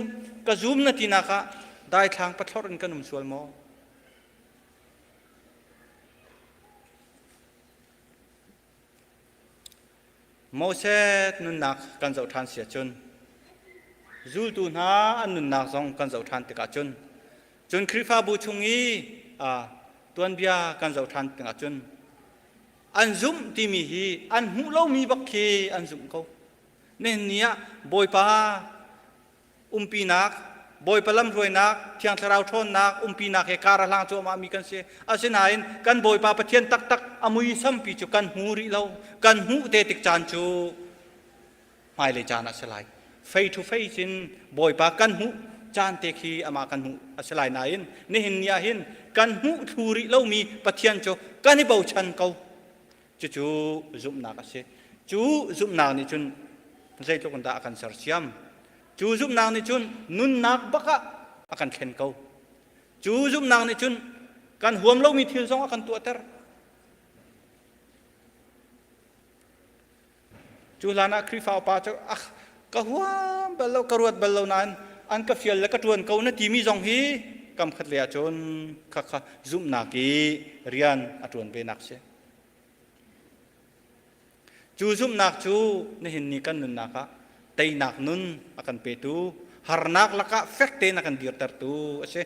ka zum na tinak ah daithlang pathlor in kan um sual maw? Moses nunnak kan zoh ṭhan si ahcun zultu hna an nunnak zong kan zoh ṭhan tikah cun cun Khrihfabu chung i tuanbia kan zoh ṭhan tikah cun an zumh timi hi an hmuh lomi bak khi an zumh ko. Nihin ni ah Bawipa umpinak, Bawipa lamhruainak, Thiang Thlarau ṭhawnnak, umpinak he kar a hlang cuahmah mi kan si. Asinain kan Bawipa Pathian taktak a muisampi cu kan hmu rih lo. Kan hmuh te tik caan cu hmailei caan ah si lai. Fei thu fei cin Bawipa kan hmuh caan te khi amah kan hmuh a si lai nain nihin ni ah hin kan hmuh thlu rih lomi Pathian cu kan i bochan ko. Cucu zumhnak a si. Cu zumhnak nih cun zeitluk in dah a kan sersiam. Cu zumhnak nih cun nunnak bak ah a kan thlen ko. Cu zumhnak nih cun kan huam lomi thil zong a kan tuahter. Cu hlan ah Khrihfa upa cu ah ka huam bal lo ka ruat bal lo nain an ka fial le ka ṭuan ko na timi zong hi kam khat lei ahcun khakha zumhnak i rian a ṭuan ve nak si. Cu zumhnak cu nihin ni kan nunnak ah teinak nun a kan petu, harnak lakah fek tein a kan dirtertu a si.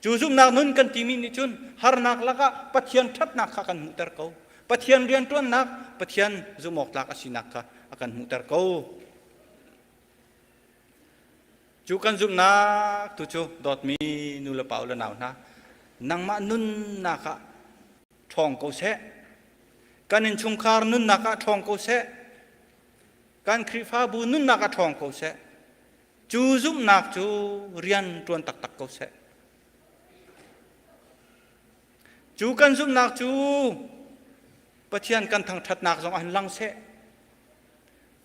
Cu zumhnak nun kan timi nih cun harnak lakah Pathian ṭhatnak kha kan hmuhter ko. Pathian rianṭuannak, Pathian zumhawktlak a sinak kha a kan hmuhter ko. Cu kan zumhnak tu cu dawtmi nu le pa le nau hna, nangmah nunnak ah ṭhawng ko seh. Kan innchungkhar nunnak ah ṭhawng ko seh. Kan Khrihfabu nunnak ah ṭhawng ko seh. Cu zumhnak cu rian ṭuan taktak ko seh. Cu kan zumhnak cu Pathian kan thangṭhatnak zong ah hin lang seh.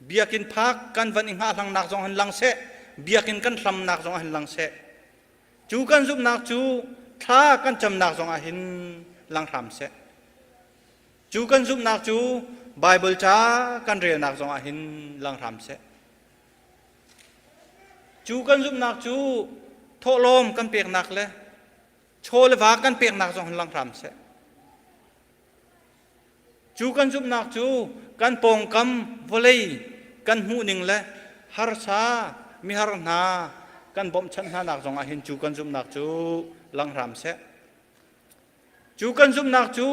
Biakinn phak kan van i hngahhlangnak zong hin lang seh. Biakinn kan hlamnak zong ah hin lang seh. Cu kan zumhnak cu thla kan camnak zong ah hin lang hram seh. Cu kan zumhnak cu Baibal ca kan relnak zong ah hin lang hram seh. Cu kan zumhnak cu thawhlawm kan peknak le chaw le va kan peknak zong hin lang hram seh. Cu kan zumhnak cu kan pawngkam vawlei kan hmuhning le harsa mihar hna kan bawmhchanh hnanak zong ah hin cu kan zumhnak cu lang hram seh. Cu kan zumhnak cu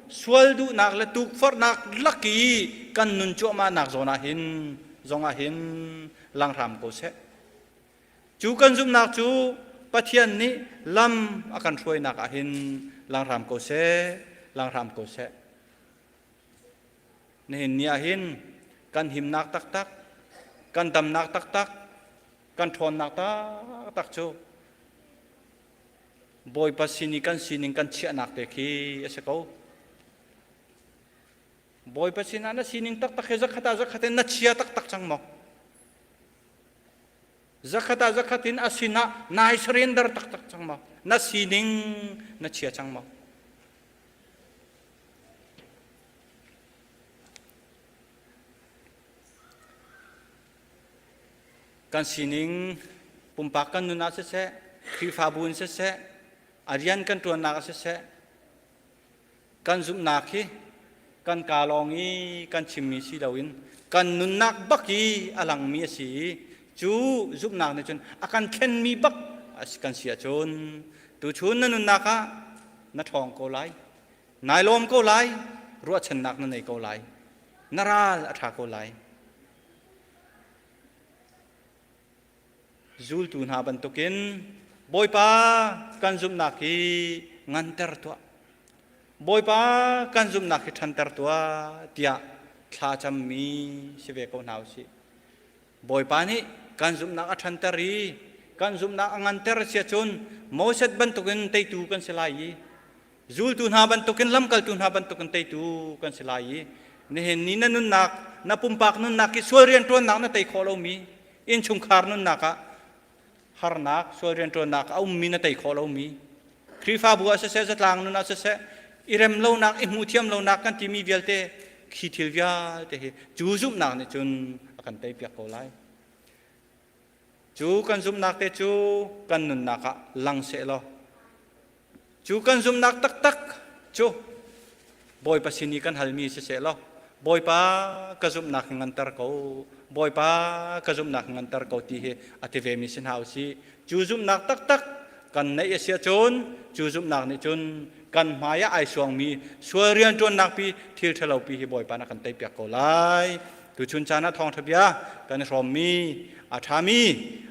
sual duhnak le tukforhnak lak i kan nun cuahmahnak zawn ah hin zong ah hin lang hram ko seh. Cu kan zumhnak cu Pathian nih lam a kan hruainak ah hin lang hram ko seh, lang hram ko seh. Nihin ni ah hin kan himnak taktak, kan damnak taktak, kan ṭhawnnak taktak cu. Bawipa sin i kan sining kan chiahnak te khi a si ko. Bawipa sinah na sining taktak he zakhat ah zakhat in na chia taktak cang maw? Zakhat ah zakhat in a sinah nai surrender taktak cang maw? Na sining na chia cang maw? Kan sining pumpak kan nun ah siseh, Khrihfabu in siseh, a rian kan ṭuannak ah siseh, kan zumhnak hi kan kaa lawng i kan chimmi si loin kan nunnak bak i a langmi a si i cu zumhnak nih cun a kan thlenmi bak kan si ahcun tuchun na nunnak ah na ṭhawng ko lai, nai lawm ko lai, ruahchannak na nei ko lai, na ral a ṭha ko lai. Zultu hna bantukin Bawipa kan zumhnak hi nganter tuah. Bawipa kan zumhnak hi ṭhanter tuah tiah thla cammi si ve ko hna usih. Bawipa nih kan zumhnak a ṭhanter i kan zumhnak a nganter si ahcun Moses bantukin teitu kan si lai i Zultu hna bantukin lamkaltu hna bantukin teitu kan si lai i nihin ni na nunnak na pumpak nunnak i sual rianṭuannak na tei khawh lomi innchungkhar nunnak ah harnak sual rianṭuannak a ummi na tei khawh lomi Khrihfabu ah siseh zatlang nun ah siseh i rem lonak i hmuh thiam lonak kan timi vialte khi thil vialte hi cu zumhnak nih cun a kan teipiak ko lai. Cu kan zumhnak te cu kan nunnak ah lang seh law Cu kan zumhnak taktak cu Bawipa sin i kan halmi siseh law Bawipa ka zumhnak hi nganter ko Bawipa ka zumhnak hi nganter ko ti hi a ti vemi si hna usih. Cu zumhnak taktak kan neih a si ahcun cu zumhnak nih cun kan hmai ah ai suangmi sual rianṭuannak pi thil ṭhalo pi hi Bawipa na kan teipiak ko lai. Tuchun caan ah thawngṭha bia kan i hrawmmi a ṭhami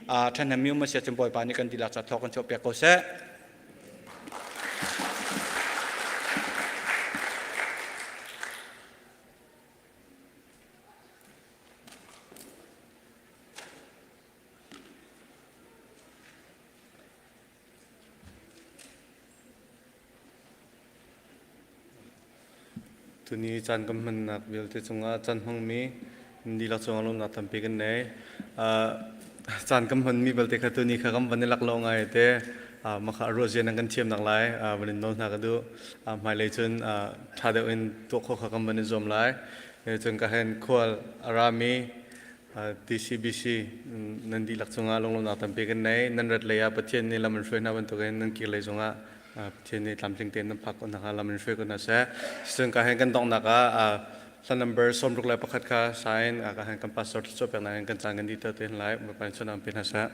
a ṭhahnemmi um a si ahcun Bawipa nih kan dihlak ca thawk kan chuahpiak ko seh. Tuni caan kan hmannak vialte cungah caan hmangmi dihlak cungah lawmhnak tampi kan nei. Caan kan hmanmi belte kha tuni kha kan van i lak lo ngai te. Mah kha ruah zia nan kan thiamnak lai van in nawl hna ka duh. Hmailei cun ṭha deuh in tuah khawh kha kan van i zuam lai. Cun ka hen khual a rami TCBC nan dihlak cungah lunglawmhnak tampi kan nei. Nan rat lei ah Pathian nih lam in hruai hna bantukin nan kir lei zongah Pathian nih tlamtling tein nan phak ko hna hnga lam in hruai ko hna seh. Cun ka hen kan donghnak ah hla number 61 kha sign ka hen kan pastor thluachuah peknak in kan caan kan dih te te lai. Bawipa in chawnh pe hna seh.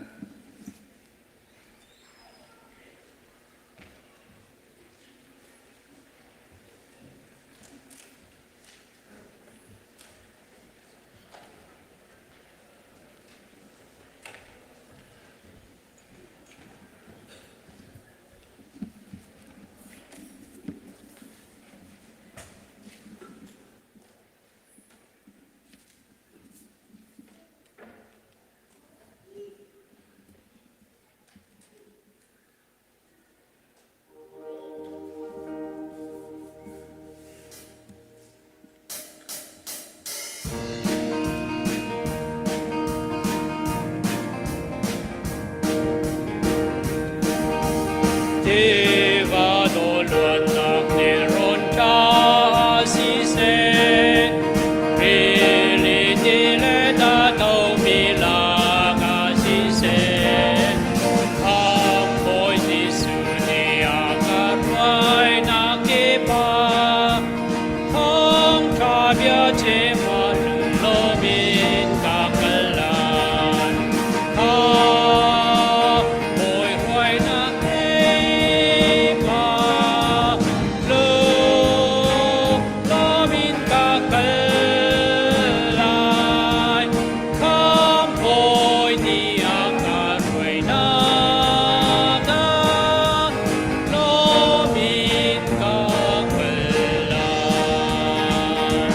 Tiva dawluannak nelrawn tla siseh, rili ti le datomi lakah siseh, Khamhbawi Jesuh nih a ka hruainak kipah thawngṭha bia chim ah lunglawm in ka kal lai. Khamhbawi hruainak kipah lunglawm in ka kal lai. Khamhbawi nih a ka hruainak ah lawm in ka kal lai.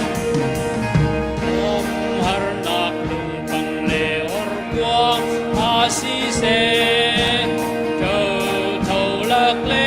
Umharnak lungpang le orkuang a siseh, ṭotho lak le.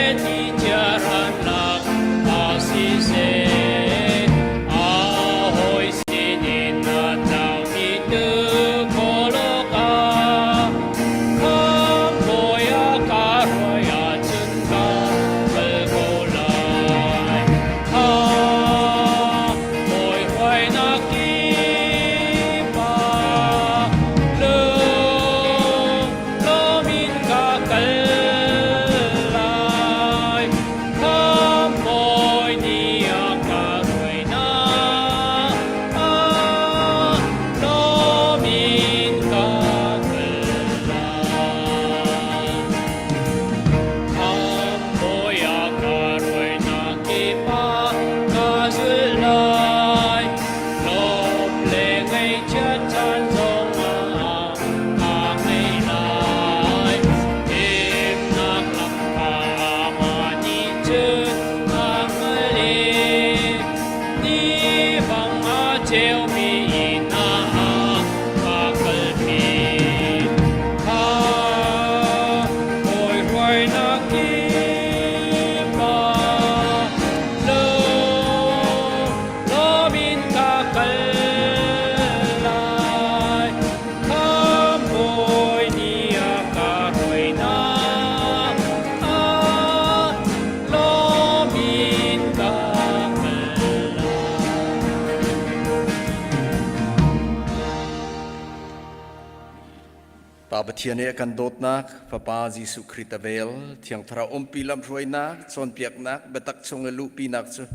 Pa Pathian i a kan dawtnak, Fapa Jesuh Khrih a vel, Thiang Thlarau umpi lamhruainak, cawnpiaknak, biatak chung i luhpinak cu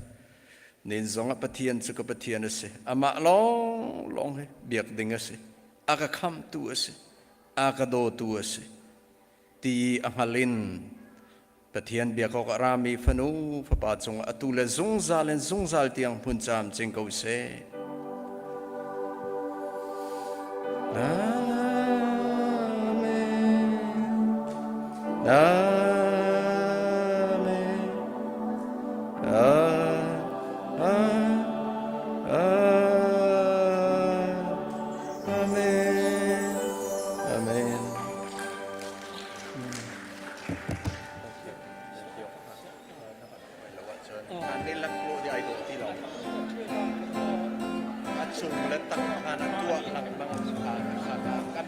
nin zongah Pathian cu ka Pathian a si. Amah lawnglawng hi biak ding a si. A ka khamtu a si. A ka dawtu a si. Ti a hngal in Pathian biak awk a rami fanu fapa cungah atu le zungzal in zungzal tiang hmun camcin ko seh. Amen. Amen. Amen. Amen. A cung le tang khan a tuah lengmang.